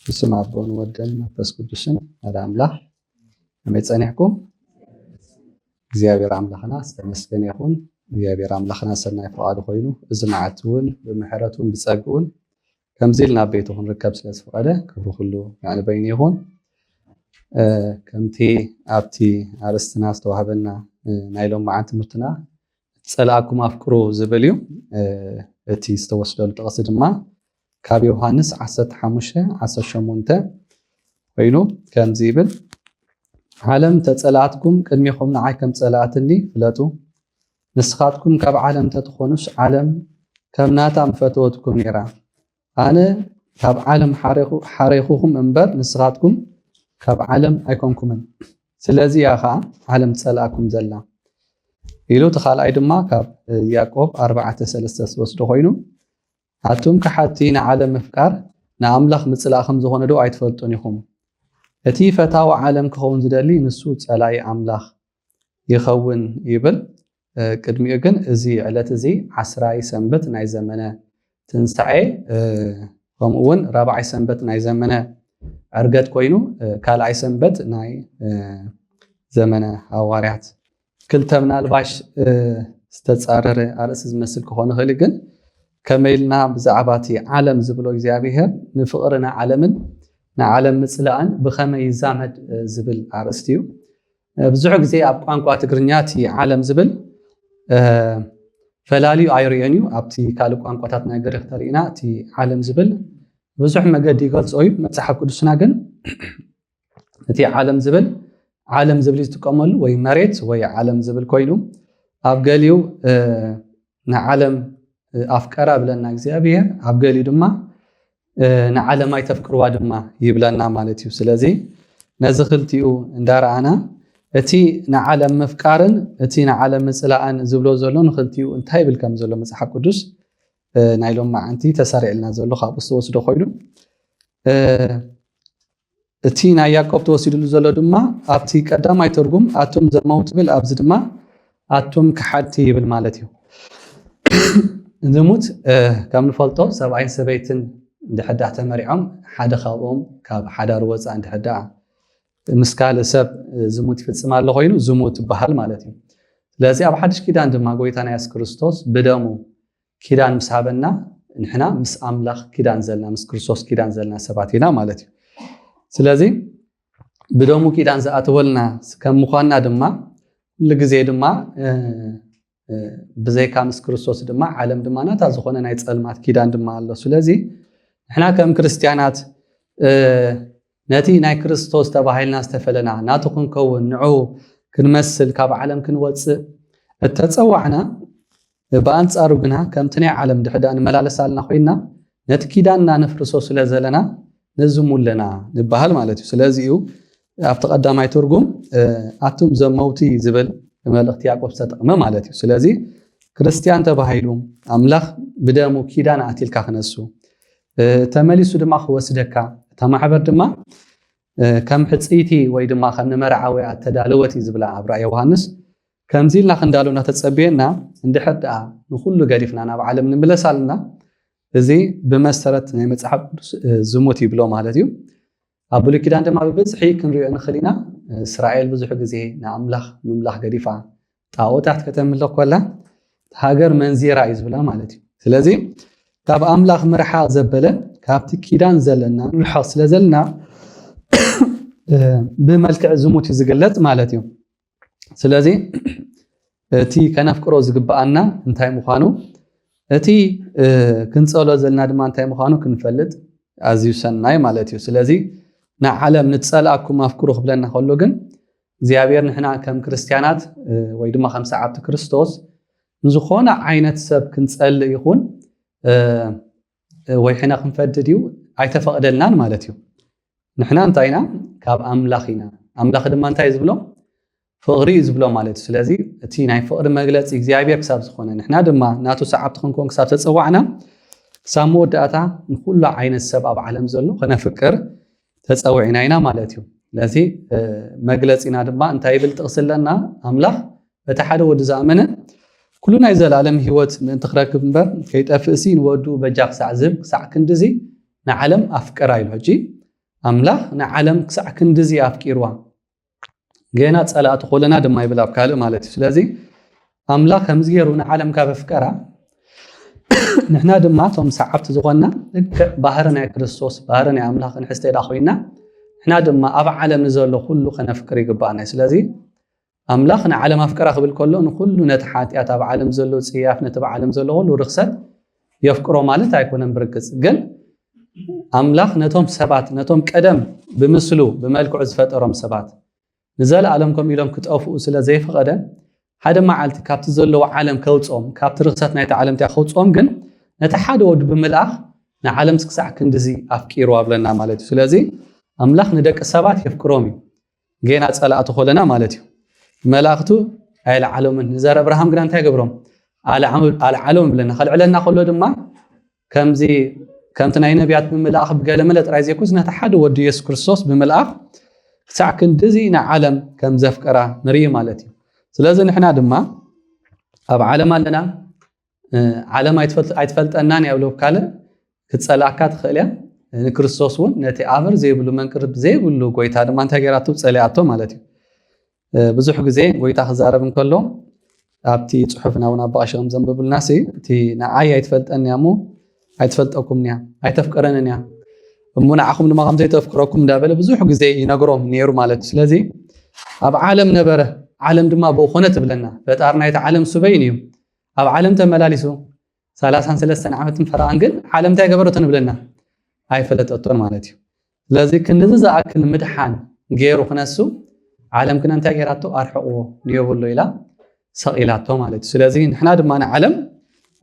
ብስም ኣቦን ወደን መንፈስ ቅዱስን ሓደ ኣምላኽ። ከመይ ጸኒሕኩም? እግዚኣብሔር ኣምላኽና ዝተመስገነ ይኹን። እግዚኣብሔር ኣምላኽና ሰናይ ፍቓዱ ኮይኑ፣ እዚ መዓልቲ እውን ብምሕረቱን ብጸግኡን ከምዚ ኢልና ኣብ ቤቱ ክንርከብ ስለ ዝፈቐደ፣ ክብሪ ኩሉ ንዕንበይኑ ይኹን። እ፣ ከምቲ ኣብቲ ኣርእስትና ዝተዋህበና፣ እ፣ ናይ ሎም መዓልቲ ትምህርትና፣ "ጸላእኩም ኣፍቅሩ" ዝብል እዩ። እ፣ እቲ ዝተወስደሉ ጥቕሲ ድማ ካብ ዮሃንስ ዓሰርተ ሓሙሽተ ዓሰርተ ሸሞንተ ኮይኑ ከምዚ ይብል፣ "ዓለም ተጸላእትኩም፣ ቅድሚኹም ንዓይ ከም ጸላእትኒ ፍለጡ። ንስኻትኩም ካብ ዓለም ተትኾኑስ፣ ዓለም ከም ናታ ምፈተወትኩም ነይራ። ኣነ ካብ ዓለም ሓሬኹ-፣ ሓሬኹኹም እምበር፣ ንስኻትኩም ካብ ዓለም ኣይኮንኩምን። ስለዚ እያ ኸዓ ዓለም ትጸልኣኩም ዘላ" ኢሉ። እቲ ካልኣይ ድማ ካብ ያዕቆብ ኣርባዕተ ሰለስተ ዝወስዶ ኮይኑ፣ "ኣቱም ከሓድቲ፣ ንዓለም ምፍቃር ንኣምላኽ ምጽላእ ከም ዝኾነ ዶ ኣይትፈልጡን ኢኹም? እቲ ፈታዊ ዓለም ክኸውን ዝደሊ፣ ንሱ ጸላኢ ኣምላኽ ይኸውን" ይብል። እ፣ ቅድሚኡ ግን እዚ ዕለት እዚ ዓስራይ ሰንበት ናይ ዘመነ ትንሳኤ፣ እ፣ ከምኡ እውን ራብዓይ ሰንበት ናይ ዘመነ ዕርገት ኮይኑ፣ እ፣ ካልኣይ ሰንበት ናይ፣ እ፣ ዘመነ ሃዋርያት። ክልተ ምናልባሽ፣ እ፣ ዝተጻረረ ኣርእስቲ ዝመስል ክኾን ይኽእል እዩ፣ ግን ከመይ ኢልና ብዛዕባ እቲ ዓለም ዝብሎ እግዚኣብሔር ንፍቕሪ ንዓለምን ንዓለም ምጽላእን ብኸመይ ይዛመድ፣ እ፣ ዝብል ኣርእስቲ እዩ። እ፣ ብዙሕ ግዜ ኣብ ቋንቋ ትግርኛ እቲ ዓለም ዝብል፣ እ፣ ፈላልዩ ኣይርእዮን እዩ። ኣብቲ ካልእ ቋንቋታት ናይ ግሪኽ ተሪእና እቲ ዓለም ዝብል ብዙሕ መገዲ ይገልጾ እዩ። መጽሓፍ ቅዱስና ግን እቲ ዓለም ዝብል፣ ዓለም ዝብል ዝጥቀመሉ ወይ መሬት ወይ ዓለም ዝብል ኮይኑ፣ ኣብ ገሊኡ፣ እ፣ ንዓለም፣ እ፣ ኣፍቀራ ብለና እግዚኣብሔር፣ ኣብ ገሊኡ ድማ፣ እ፣ ንዓለም ኣይተፍቅርዋ ድማ ይብለና ማለት እዩ። ስለዚ ነዚ ክልቲኡ እንዳረኣና፣ እቲ ንዓለም ምፍቃርን እቲ ንዓለም ምጽላእን ዝብሎ ዘሎ ንክልቲኡ እንታይ ይብል ከም ዘሎ መጽሓፍ ቅዱስ፣ እ፣ ናይ ሎም መዓንቲ ተሰሪዕልና ዘሎ ካብኡ ዝተወስዶ ኮይኑ፣ እ፣ እቲ ናይ ያዕቆብ ተወሲድሉ ዘሎ ድማ ኣብቲ ቀዳማይ ትርጉም "ኣቱም ዘመውቲ" ይብል፣ ኣብዚ ድማ "ኣቱም ከሓድቲ" ይብል ማለት እዩ። ዝሙት፣ እ፣ ከም ንፈልጦ ሰብኣይን ሰበይትን እንድሕር ደኣ ተመሪዖም ሓደ ካብኦም ካብ ሓዳር ወፃእ እንድሕር ደኣ ምስ ካልእ ሰብ፣ እ፣ ዝሙት ይፍጽም ኣሎ ኮይኑ ዝሙት ይበሃል ማለት እዩ። ስለዚ ኣብ ሓድሽ ኪዳን ድማ ጎይታና የሱስ ክርስቶስ ብደሙ ኪዳን ምስ ሃበና፣ ንሕና ምስ ኣምላኽ ኪዳን ዘለና፣ ምስ ክርስቶስ ኪዳን ዘለና ሰባት ኢና ማለት እዩ። ስለዚ ብደሙ ኪዳን ዝኣተወልና ከም ምዃንና ድማ፣ ኩሉ ግዜ ድማ፣ እ፣ እ፣ ብዘይካ ምስ ክርስቶስ ድማ ዓለም ድማ ናታ ዝኾነ ናይ ጸልማት ኪዳን ድማ ኣሎ። ስለዚ ንሕና ከም ክርስትያናት፣ እ፣ ነቲ ናይ ክርስቶስ ተባሂልና ዝተፈለና ናቱ ክንከውን፣ ንዑ ክንመስል፣ ካብ ዓለም ክንወጽእ እተጸዋዕና፣ ብኣንጻሩ ግና ከምቲ ናይ ዓለም ድሕዳ ንመላለስ ኣልና ኮይንና፣ ነቲ ኪዳንና ነፍርሶ ስለ ዘለና ነዝሙ ኣለና ንበሃል ማለት እዩ። ስለዚ እዩ ኣብቲ ቀዳማይ ትርጉም፣ እ፣ ኣቱም ዘመውቲ ዝብል መልእኽቲ ያዕቆብ ዝተጠቕመ ማለት እዩ። ስለዚ ክርስትያን ተባሂሉ ኣምላኽ ብደሙ ኪዳን ኣትልካ ክነሱ፣ እ፣ ተመሊሱ ድማ ክወስደካ፣ እታ ማሕበር ድማ፣ እ፣ ከም ሕጽይቲ ወይ ድማ ከም ንመርዓዊ ኣተዳለወት እዩ ዝብላ ኣብ ራእይ ዮሃንስ። ከምዚ ኢልና ክንዳሎ እናተጸበየና፣ እንድሕር ደኣ ንኹሉ ገዲፍና ናብ ዓለም ንምለስ ኣለና፣ እዚ ብመሰረት ናይ መጽሓፍ ቅዱስ፣ እ፣ ዝሙት ይብሎ ማለት እዩ። ኣብ ብሉይ ኪዳን ድማ ብብዝሒ ክንሪኦ ንኽእል ኢና። እስራኤል ብዙሕ ግዜ ንኣምላኽ ምምላኽ ገዲፋ ጣኦታት ከተምልኽ ከላ፣ ሃገር መንዚራ እዩ ዝብላ ማለት እዩ። ስለዚ ካብ ኣምላኽ ምርሓቕ ዘበለ፣ ካብቲ ኪዳን ዘለና ንርሕቕ ስለ ዘለና፣ እ፣ ብመልክዕ ዝሙት እዩ ዝግለጽ ማለት እዩ። ስለዚ እቲ ከነፍቅሮ ዝግብኣና እንታይ ምዃኑ፣ እቲ፣ እ፣ ክንጸሎ ዘለና ድማ እንታይ ምዃኑ ክንፈልጥ ኣዝዩ ሰናይ ማለት እዩ። ስለዚ ንዓለም "ንጸልኣኩም ኣፍቅሩ" ክብለና ከሎ ግን፣ እግዚኣብሔር ንሕና ከም ክርስትያናት፣ እ፣ ወይ ድማ ከም ሰዓብቲ ክርስቶስ ንዝኾነ ዓይነት ሰብ ክንጸልእ ይኹን፣ እ፣ እ፣ ወይ ሕነ ክንፈድድ እዩ ኣይተፈቕደልናን ማለት እዩ። ንሕና እንታይ ኢና? ካብ ኣምላኽ ኢና። ኣምላኽ ድማ እንታይ እዩ ዝብሎ? ፍቕሪ እዩ ዝብሎ ማለት እዩ። ስለዚ እቲ ናይ ፍቕሪ መግለጺ እግዚኣብሔር ክሳብ ዝኾነ፣ ንሕና ድማ ናቱ ሰዓብቲ ክንኮን ክሳብ ተጸዋዕና፣ ክሳብ መወዳእታ ንኹሉ ዓይነት ሰብ ኣብ ዓለም ዘሎ ከነፍቅር ተጸዊዕና ኢና ማለት እዩ። ስለዚ፣ እ፣ መግለጺና ድማ እንታይ ይብል ጥቕሲ ኣለና? ኣምላኽ በቲ ሓደ ወዱ ዝኣመነ ኩሉ ናይ ዘላለም ህይወት ምእንቲ ክረክብ እምበር ከይጠፍእሲ ንወዱ በጃ ክሳዕ ዝህብ ክሳዕ ክንድዚ ንዓለም ኣፍቀራ ኢሉ። ሕጂ ኣምላኽ ንዓለም ክሳዕ ክንድዚ ኣፍቂርዋ፣ ጌና ጸላእቲ ኮለና ድማ ይብል ኣብ ካልእ ማለት እዩ። ስለዚ ኣምላኽ ከምዚ ገይሩ ንዓለም ካብ ኣፍቀራ፣ ንሕና ድማ እቶም ሰዓብቲ ዝኾንና፣ ልክዕ ባህሪ ናይ ክርስቶስ፣ ባህሪ ናይ ኣምላኽ ክንሕዝ እንተ ኮይና፣ ንሕና ድማ ኣብ ዓለም ንዘሎ ኩሉ ከነፍቅር ይግባኣና እዩ። ስለዚ ኣምላኽ ንዓለም ኣፍቀራ ክብል ከሎ፣ ንኹሉ ነቲ ሓጢኣት፣ ኣብ ዓለም ዘሎ ጽያፍ፣ ነቲ ኣብ ዓለም ዘሎ ኩሉ ርኽሰት የፍቅሮ ማለት ኣይኮነን። ብርግጽ ግን ኣምላኽ ነቶም ሰባት፣ ነቶም ቀደም ብምስሉ ብመልክዑ ዝፈጠሮም ሰባት ንዘለኣለም ከም ኢሎም ክጠፍኡ ስለ ዘይፈቐደ፣ ሓደ መዓልቲ ካብቲ ዘለዎ ዓለም ከውጽኦም፣ ካብቲ ርኽሰት ናይቲ ዓለም እቲኣ ከውጽኦም ግን ነቲ ሓደ ወዱ ብምልኣኽ ንዓለም ክሳዕ ክንድዚ ኣፍቂሩ ኣብለና ማለት እዩ። ስለዚ ኣምላኽ ንደቂ ሰባት የፍቅሮም እዩ። ጌና ጸላእቲ ኮለና ማለት እዩ። መላእኽቱ ኣይለዓሎምን። ንዘር ኣብርሃም ግና እንታይ ገብሮም? ኣልዓሎም ብለና። ከልዕለና ከሎ ድማ ከምዚ ከምቲ ናይ ነቢያት ብምልኣኽ ብገለመለ ጥራይ ዘይኮስ ነቲ ሓደ ወዲ የሱስ ክርስቶስ ብምልኣኽ ክሳዕ ክንድዚ ንዓለም ከም ዘፍቀራ ንርኢ ማለት እዩ። ስለዚ ንሕና ድማ ኣብ ዓለም ኣለና። ዓለም ኣይትፈልጠናን እያ ብሎ ካልእ ክትጸልኣካ ትኽእል እያ። ንክርስቶስ እውን ነቲ ኣበር ዘይብሉ መንቅርብ ዘይብሉ ጎይታ ድማ እንታይ ገይራቶ? ጸሊኣቶ ማለት እዩ። ብዙሕ ግዜ ጎይታ ክዛረብ እንከሎ ኣብቲ ጽሑፍ ናብና ኣባቕሽ ከም ዘንብብልና ሲ እቲ ንዓይ ኣይትፈልጠን እያ እሞ ኣይትፈልጠኩም እያ ኣይተፍቅረንን እያ እሞ ንዓኹም ድማ ከም ዘይተፍቅረኩም እንዳበለ ብዙሕ ግዜ ይነግሮም ነይሩ ማለት እዩ። ስለዚ ኣብ ዓለም ነበረ፣ ዓለም ድማ ብኡ ኮነ ትብለና። ፈጣሪ ናይቲ ዓለም ስበይን እዩ። ኣብ ዓለም ተመላሊሱ ሰላሳን ሰለስተን ዓመትን ፈረቓን ግን ዓለም እንታይ ገበረቶ ንብለና? ኣይፈለጠቶን ማለት እዩ። ስለዚ ክንድዚ ዝኣክል ምድሓን ገይሩ ክነሱ ዓለም ግን እንታይ ገይራቶ? ኣርሕቕዎ ንየብሎ ኢላ ሰቒላቶ ማለት እዩ። ስለዚ ንሕና ድማ ንዓለም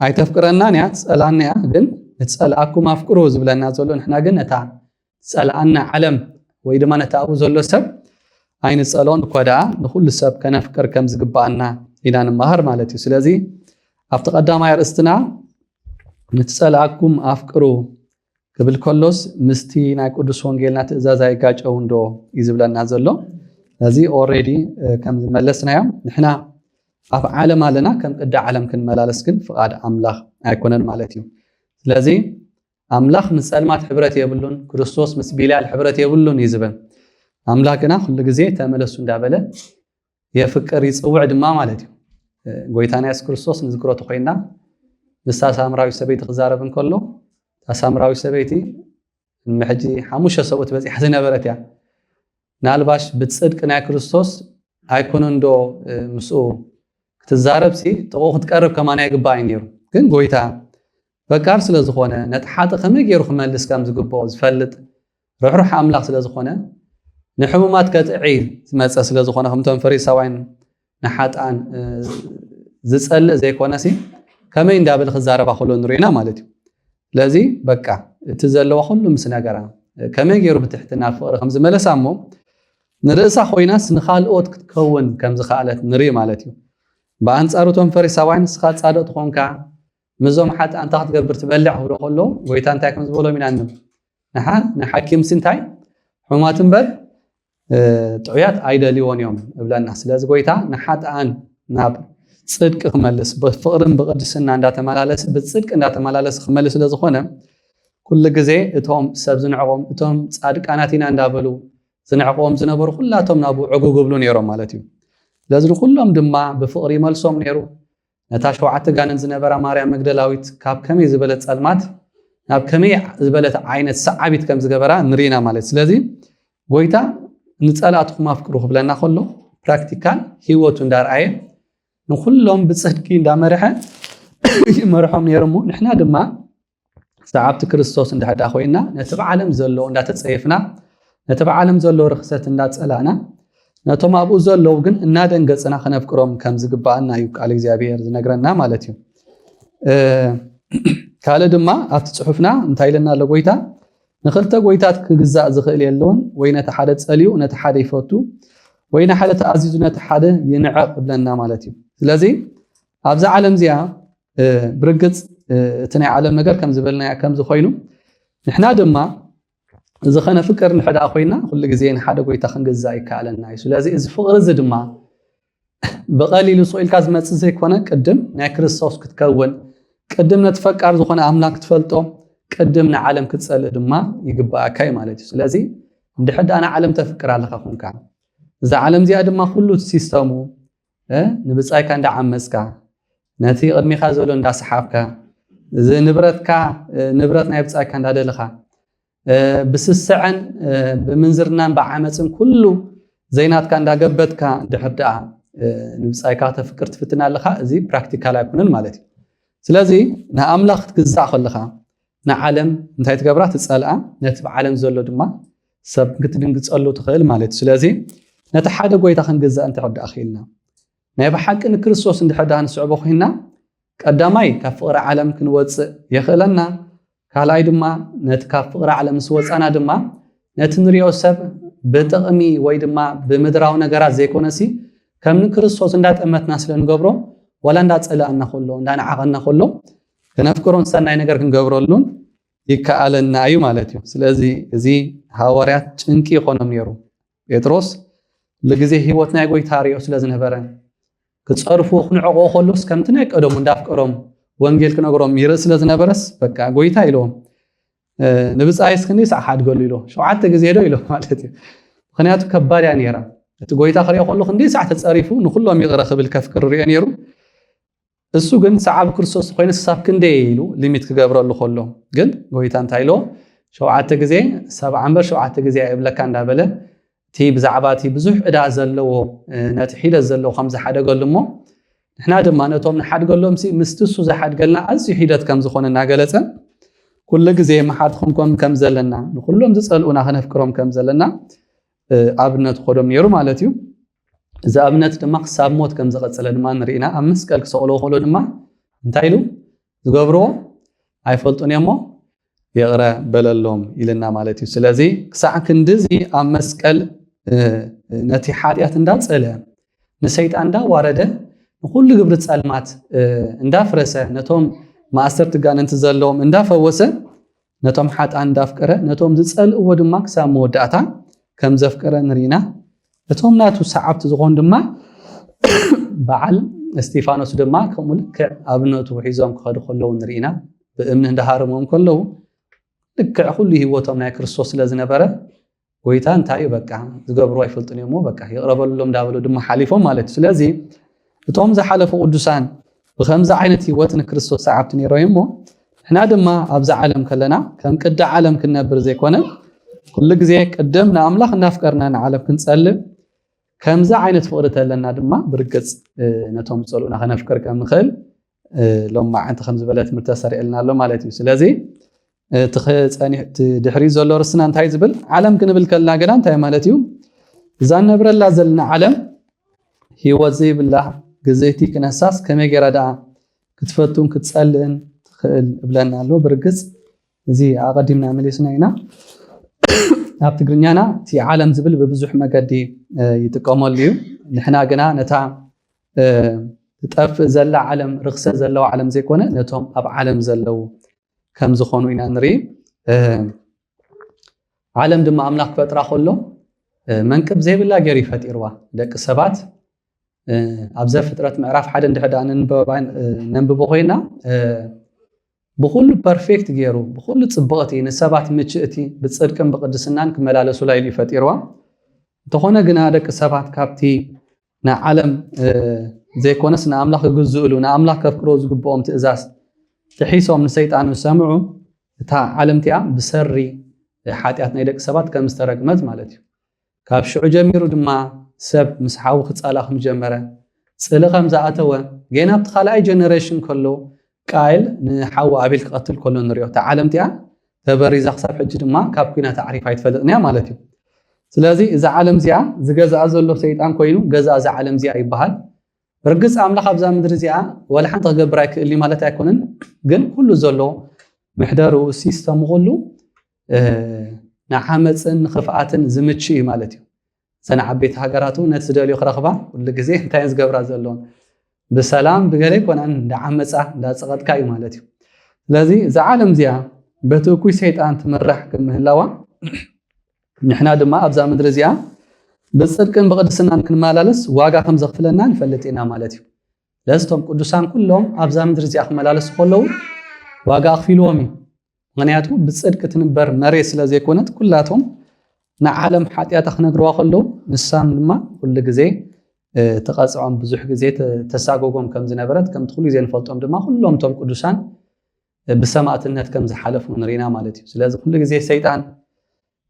ኣይተፍቅረናን እያ፣ ትጸልኣና እያ። ግን ንጸልኣኩም ኣፍቅሩ ዝብለና ዘሎ ንሕና ግን ነታ ዝጸልኣና ዓለም ወይ ድማ ነቲ ኣብኡ ዘሎ ሰብ ኣይንጸልኦን እኳ ደኣ ንኹሉ ሰብ ከነፍቅር ከም ዝግባኣና ኢና ንመሃር ማለት እዩ። ስለዚ ኣብቲ ቀዳማይ ኣርእስትና ንትጸልኣኩም ኣፍቅሩ ክብል ከሎስ ምስቲ ናይ ቅዱስ ወንጌልና ትእዛዝ ኣይጋጨውን ዶ እዩ ዝብለና ዘሎ። ስለዚ ኦሬዲ ከም ዝመለስናዮም ንሕና ኣብ ዓለም ኣለና፣ ከም ቅዲ ዓለም ክንመላለስ ግን ፍቓድ ኣምላኽ ኣይኮነን ማለት እዩ። ስለዚ ኣምላኽ ምስ ጸልማት ሕብረት የብሉን፣ ክርስቶስ ምስ ቢልያል ሕብረት የብሉን እዩ ዝብል። ኣምላኽ ግና ኩሉ ግዜ ተመለሱ እንዳበለ የፍቅር ይጽውዕ ድማ ማለት እዩ። ጎይታና የሱስ ክርስቶስ ንዝክሮ ተኮይንና ምስታ ሳምራዊ ሰበይቲ ክዛረብ እንከሎ እታ ሳምራዊ ሰበይቲ ሕጂ ሓሙሽተ ሰብኡት በጺሓ ዝነበረት እያ። ናልባሽ ብጽድቂ ናይ ክርስቶስ ኣይኮነን ዶ ምስኡ ክትዛረብ ሲ ጥቕኡ ክትቀርብ ከማን ኣይግባእ እዩ ነይሩ። ግን ጎይታ ፈቃር ስለ ዝኾነ ነቲ ሓጥእ ከመይ ገይሩ ክመልስ ከም ዝግብኦ ዝፈልጥ ርሕሩሕ ኣምላኽ ስለ ዝኾነ ንሕሙማት ከጥዒ ዝመጸ ስለ ዝኾነ ከምቶም ፈሪሳውያን ንሓጥኣን ዝጸልእ ዘይኮነ ሲ ከመይ እንዳበለ ክዛረባ ከሎ ንሪኢና ማለት እዩ። ስለዚ በቃ እቲ ዘለዋ ኩሉ ምስ ነገራ ከመይ ገይሩ ብትሕትና ፍቕሪ ከም ዝመለሳ እሞ ንርእሳ ኮይናስ ንኻልኦት ክትከውን ከም ዝኸኣለት ንርኢ ማለት እዩ። ብኣንጻሩ እቶም ፈሪሳውያን ንስኻ ጻድቕ ትኾንካ ምስዞም ሓጥኣን እንታይ ክትገብር ትበልዕ ክብሎ ከሎ ጎይታ እንታይ ከም ዝበሎም ኢና ንብ ንሓ ንሓኪምሲ እንታይ ሕሙማት እምበር ጥዑያት ኣይደልይዎን እዮም እብለና። ስለዚ ጎይታ ንሓጥኣን ናብ ጽድቂ ክመልስ ብፍቕርን ብቅድስና እንዳተመላለሰ ብጽድቂ እንዳተመላለሰ ክመልስ ስለ ዝኾነ ኩሉ ግዜ እቶም ሰብ ዝንዕቆም እቶም ጻድቃናት ኢና እንዳበሉ ዝንዕቆም ዝነበሩ ኩላቶም ናብኡ ዕጉ ክብሉ ነይሮም ማለት እዩ። ስለዚ ንኩሎም ድማ ብፍቕሪ ይመልሶም ነይሩ። ነታ ሸውዓተ ጋንን ዝነበራ ማርያም መግደላዊት ካብ ከመይ ዝበለት ጸልማት ናብ ከመይ ዝበለት ዓይነት ሰዓቢት ከም ዝገበራ ንርኢና ማለት። ስለዚ ጎይታ ንጸላእትኹም ኣፍቅሩ ክብለና ከሎ ፕራክቲካል ህይወቱ እንዳርኣየ ንኩሎም ብጽድቂ እንዳመርሐ ይመርሖም ነይሩ እሞ ንሕና ድማ ሰዓብቲ ክርስቶስ እንድሕር ኮይና ነቲ ብዓለም ዘሎ እንዳተጸየፍና ነቲ ብዓለም ዘሎ ርኽሰት እንዳጸላእና ነቶም ኣብኡ ዘለዉ ግን እናደንገጽና ክነፍቅሮም ከም ዝግባኣና እዩ ቃል እግዚኣብሔር ዝነግረና ማለት እዩ። ካልእ ድማ ኣብቲ ጽሑፍና እንታይ ኢለና ኣሎ ጎይታ ንክልተ ጎይታት ክግዛእ ዝኽእል የለውን ወይ ነቲ ሓደ ጸልዩ ነቲ ሓደ ይፈቱ ወይ ንሓደ ተኣዚዙ ነቲ ሓደ ይንዕቕ ይብለና ማለት እዩ። ስለዚ ኣብዛ ዓለም እዚኣ ብርግጽ እቲ ናይ ዓለም ነገር ከም ዝበልናያ ከም ዝኾይኑ ንሕና ድማ እዚ ከነፍቅር ንሕዳ ኮይና ኩሉ ግዜ ንሓደ ጎይታ ክንግዛእ ይከኣለና እዩ። ስለዚ እዚ ፍቕሪ እዚ ድማ ብቐሊሉ ስቕ ኢልካ ዝመጽእ ዘይኮነ ቅድም ናይ ክርስቶስ ክትከውን ቅድም ነቲ ፈቃር ዝኾነ ኣምላኽ ክትፈልጦ ቅድም ንዓለም ክትጸልእ ድማ ይግባኣካ እዩ ማለት እዩ። ስለዚ እንድሕር ደኣ ንዓለም ተፍቅር ኣለኻ ኮንካ፣ እዛ ዓለም እዚኣ ድማ ኩሉ እቲ ሲስተሙ ንብጻይካ እንዳዓመጽካ፣ ነቲ ቅድሚኻ ዘሎ እንዳሰሓብካ፣ እዚ ንብረትካ ንብረት ናይ ብጻይካ እንዳደለኻ፣ ብስስዐን ብምንዝርናን ብዓመፅን ኩሉ ዘይናትካ እንዳገበትካ ድሕር ደኣ ንብፃይካ ተፍቅር ትፍትን ኣለካ። እዚ ፕራክቲካል ኣይኮነን ማለት እዩ። ስለዚ ንኣምላኽ ክትግዛእ ከለካ ንዓለም እንታይ ትገብራ? ትፀልኣ። ነቲ ብዓለም ዘሎ ድማ ሰብ ክትድንግፀሉ ትኽእል ማለት እዩ። ስለዚ ነቲ ሓደ ጎይታ ክንግዛእ እንተደኣ ክኢልና፣ ናይ ብሓቂ ንክርስቶስ እንድሕር ደኣ ንስዕቦ ኮይንና፣ ቀዳማይ ካብ ፍቕሪ ዓለም ክንወፅእ የኽእለና። ካልኣይ ድማ ነቲ ካብ ፍቕሪ ዓለም ምስ ወፃና ድማ ነቲ ንሪኦ ሰብ ብጥቕሚ ወይ ድማ ብምድራዊ ነገራት ዘይኮነሲ ከም ንክርስቶስ እንዳጠመትና ስለ ንገብሮ፣ ዋላ እንዳፀላእና ከሎ እንዳንዓቐና ከሎ ክነፍቅሮን ሰናይ ነገር ክንገብረሉን ይከኣለና እዩ ማለት እዩ። ስለዚ እዚ ሃዋርያት ጭንቂ ይኾኖም ነይሩ። ጴጥሮስ ኩሉ ግዜ ህይወት ናይ ጎይታ ሪኦ ስለ ዝነበረ ክፀርፉ ክንዕቆ ከሎስ ከምቲ ናይ ቀደሙ እንዳፍቀሮም ወንጌል ክነግሮም ይርኢ ስለ ዝነበረስ በቃ ጎይታ ኢለዎም ንብፃይስ ክንዲ ሳዕ ሓድገሉ ኢሎ ሸውዓተ ግዜ ዶ ኢሎ ማለት እዩ። ምክንያቱ ከባድ እያ ነይራ። እቲ ጎይታ ክሪኦ ከሎ ክንዲ ሳዕ ተፀሪፉ ንኩሎም ይቕረ ክብል ከፍቅር ሪኦ ነይሩ። እሱ ግን ሰዓብ ክርስቶስ ኮይኑ ክሳብ ክንደይ ኢሉ ሊሚት ክገብረሉ ከሎ ግን ጎይታ እንታይ ኢሎ? ሸውዓተ ግዜ ሰብዓ እምበር ሸውዓተ ግዜ ኣይብለካ እንዳበለ እቲ ብዛዕባ እቲ ብዙሕ ዕዳ ዘለዎ ነቲ ሒደት ዘለዎ ከም ዝሓደገሉ እሞ ንሕና ድማ ነቶም ንሓድገሎም ሲ ምስቲ እሱ ዝሓድገልና ኣዝዩ ሒደት ከም ዝኾነ እናገለጸ ኩሉ ግዜ መሓት ክንኮን ከም ዘለና ንኩሎም ዝጸልኡና ከነፍቅሮም ከም ዘለና ኣብነት ኮዶም ነይሩ ማለት እዩ። እዚ ኣብነት ድማ ክሳብ ሞት ከም ዝቐጸለ ድማ ንርኢና። ኣብ መስቀል ክሰቕሎ ከሎ ድማ እንታይ ኢሉ? ዝገብርዎ ኣይፈልጡን እሞ ይቕረ በለሎም ኢልና ማለት እዩ። ስለዚ ክሳዕ ክንድዚ ኣብ መስቀል ነቲ ሓጢኣት እንዳጸለ ንሰይጣን እንዳዋረደ ንኩሉ ግብሪ ጸልማት እንዳፍረሰ ነቶም ማእሰርቲ ጋንንቲ ዘለዎም እንዳፈወሰ ነቶም ሓጣን እንዳፍቀረ ነቶም ዝጸልእዎ ድማ ክሳብ መወዳእታ ከም ዘፍቀረ ንርኢና። እቶም ናቱ ሰዓብቲ ዝኾኑ ድማ በዓል እስጢፋኖስ ድማ ከምኡ ልክዕ ኣብነቱ ሒዞም ክኸዱ ከለዉ ንርኢና። ብእምኒ እንዳሃረሞም ከለዉ ልክዕ ኩሉ ህይወቶም ናይ ክርስቶስ ስለ ዝነበረ ጎይታ እንታይ እዩ በቃ ዝገብሩ ኣይፈልጡን እዮም በቃ ይቕረበሎም እንዳበሉ ድማ ሓሊፎም ማለት እዩ። ስለዚ እቶም ዝሓለፉ ቅዱሳን ብከምዚ ዓይነት ህይወት ንክርስቶስ ሰዓብቲ ነይሮ እሞ ንሕና ድማ ኣብዚ ዓለም ከለና ከም ቅዲ ዓለም ክንነብር ዘይኮነ ኩሉ ግዜ ቅድም ንኣምላኽ እናፍቀርና ንዓለም ክንጸልእ ከምዚ ዓይነት ፍቕሪ ተለና ድማ ብርግጽ ነቶም ዝጸልኡና ከነፍቅር ከም ንኽእል ሎም መዓንቲ ከም ዝበለ ትምህርቲ ተሰሪዕልና ኣሎ ማለት እዩ። ስለዚ እቲ ድሕሪ ዘሎ ርስና እንታይ ዝብል ዓለም ክንብል ከልና ግና እንታይ ማለት እዩ? እዛ ነብረላ ዘለና ዓለም ህይወት ዘይብላ ግዜቲ ክነሳስ ከመይ ገይራ ደኣ ክትፈቱን ክትጸልእን ትኽእል እብለና ኣሎ። ብርግጽ እዚ ኣቐዲምና መሊስና ኢና። ኣብ ትግርኛና እቲ ዓለም ዝብል ብብዙሕ መገዲ ይጥቀመሉ እዩ። ንሕና ግና ነታ ትጠፍእ ዘላ ዓለም ርክሰት ዘለዋ ዓለም ዘይኮነ ነቶም ኣብ ዓለም ዘለዉ ከም ዝኾኑ ኢና ንርኢ። ዓለም ድማ ኣምላኽ ክፈጥራ ከሎ መንቅብ ዘይብላ ገይሩ ይፈጢርዋ። ደቂ ሰባት ኣብ ዘፍጥረት ምዕራፍ ሓደ እንድሕር ደኣ ነንብቦ ኮይና ብኩሉ ፐርፌክት ገይሩ ብኩሉ ጽብቕቲ ንሰባት ምችእቲ ብጽድቅን ብቅድስናን ክመላለሱላ ኢሉ ይፈጢርዋ። እንተኾነ ግና ደቂ ሰባት ካብቲ ንዓለም ዘይኮነስ ንኣምላኽ ክግዝእሉ ንኣምላኽ ከፍቅሮ ዝግብኦም ትእዛዝ ጥሒሶም ንሰይጣን ዝሰምዑ እታ ዓለም እቲኣ ብሰሪ ሓጢኣት ናይ ደቂ ሰባት ከም ዝተረግመት ማለት እዩ። ካብ ሽዑ ጀሚሩ ድማ ሰብ ምስ ሓዊ ክጻላ ከም ጀመረ ጽሊ ከም ዝኣተወ ገና ኣብቲ ካልኣይ ጀነሬሽን ከሎ ቃይል ንሓዊ ኣቤል ክቐትል ከሎ ንሪኦ። እታ ዓለም እቲኣ ተበሪዛ ክሳብ ሕጂ ድማ ካብ ኩናት ኣዕሪፋ ኣይትፈልጥን እያ ማለት እዩ። ስለዚ እዛ ዓለም እዚኣ ዝገዝኣ ዘሎ ሰይጣን ኮይኑ ገዛ እዛ ዓለም እዚኣ ይበሃል። ርግጽ ኣምላኽ ኣብዛ ምድሪ እዚኣ ዋላ ሓንቲ ክገብር ኣይክእልን ማለት ኣይኮነን። ግን ኩሉ ዘሎ ምሕደሩ ሲስተሙ ኩሉ ንዓመፅን ንክፍኣትን ዝምች እዩ ማለት እዩ። እዘን ዓበይቲ ሃገራት እውን ነቲ ዝደልዮ ክረኽባ ኩሉ ግዜ እንታይ ዝገብራ ዘለውን ብሰላም ብገለ ይኮናን እንዳዓመፃ እንዳፀቐጥካ እዩ ማለት እዩ። ስለዚ እዛ ዓለም እዚኣ በቲ እኩይ ሰይጣን ትምራሕ ክምህላዋ ንሕና ድማ ኣብዛ ምድሪ እዚኣ ብፅድቅን ብቅድስናን ክንመላለስ ዋጋ ከም ዘኽፍለና ንፈልጥ ኢና ማለት እዩ። ለስቶም ቅዱሳን ኩሎም ኣብዛ ምድሪ እዚኣ ክመላለሱ ከለዉ ዋጋ ኣኽፊልዎም እዩ። ምክንያቱ ብፅድቂ ትንበር መሬት ስለ ዘይኮነት ኩላቶም ንዓለም ሓጢኣታ ክነግርዋ ከለዉ፣ ንሳም ድማ ኩሉ ግዜ፣ እ፣ ተቐጽዖም፣ ብዙሕ ግዜ ተ-፣ ተሳጎጎም ከም ዝነበረት፣ ከምቲ ኩሉ ግዜ ንፈልጦም ድማ፣ ኩሎም እቶም ቅዱሳን፣ እ፣ ብሰማእትነት ከም ዝሓለፉ ንሪና ማለት እዩ። ስለዚ ኩሉ ግዜ ሰይጣን፣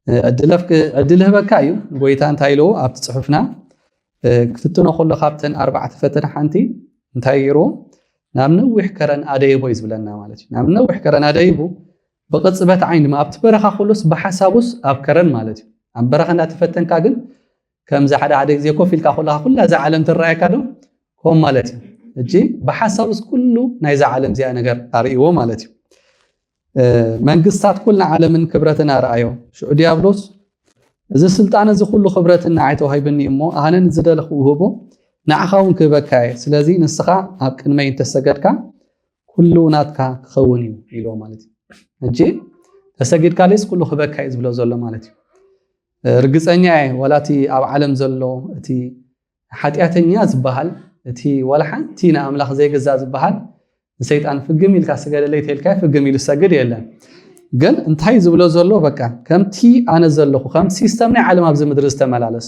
እ፣ ዕድል ኣፍክ-፣ ዕድል ህበካ እዩ። ጎይታ እንታይ ኢልዎ ኣብቲ ጽሑፍና፣ እ፣ ክትፍትኖ ከሎ ካብተን ኣርባዕተ ፈተና ሓንቲ እንታይ ገይርዎ? ናብ ነዊሕ ከረን ኣደይቦ እዩ ዝብለና ማለት እዩ። ናብ ነዊሕ ከረን ኣደይቡ ብቕጽበት ዓይን ድማ ኣብቲ በረኻ ከሎስ ብሓሳቡስ ኣብ ከረን ማለት እዩ። ኣብ በረኻ እንዳተፈተንካ ግን ከምዚ ሓደ ሓደ ግዜ ኮፍ ኢልካ ከለኻ ኩላ እዛ ዓለም ትረኣየካ ዶ? ከም ማለት እዩ። እጂ ብሓሳቡስ ኩሉ ናይዛ ዓለም እዚኣ ነገር ኣርእይዎ ማለት እዩ። እ፣ መንግስታት ኩልና ዓለምን ክብረትን ኣርኣዮ። ሽዑ ዲያብሎስ፣ "እዚ ስልጣን እዚ ኩሉ ክብረትን ንዓይ ተዋሂብኒ እሞ፣ ኣነ ንዝደለኹ ውህቦ፣ ንዓኻ እውን ክህበካ እየ። ስለዚ ንስኻ ኣብ ቅድመይ እንተሰገድካ፣ ኩሉ ናትካ ክኸውን እዩ" ኢልዎ ማለት እዩ። እጂ ተሰጊድካለይስ ኩሉ ክህበካ እዩ ዝብሎ ዘሎ ማለት እዩ። እ፣ ርግጸኛ እየ፣ ዋላ እቲ ኣብ ዓለም ዘሎ፣ እቲ ሓጢኣተኛ ዝበሃል፣ እቲ ዋላ ሓንቲ ንኣምላኽ ዘይገዛእ ዝበሃል፣ ንሰይጣን ፍግም ኢልካ ስገደለይ ተልካ ፍግም ኢሉ ዝሰግድ የለን። ግን እንታይ ዝብሎ ዘሎ፣ በቃ ከምቲ ኣነ ዘለኹ፣ ከም ሲስተም ናይ ዓለም ኣብዚ ምድሪ ዝተመላለስ፣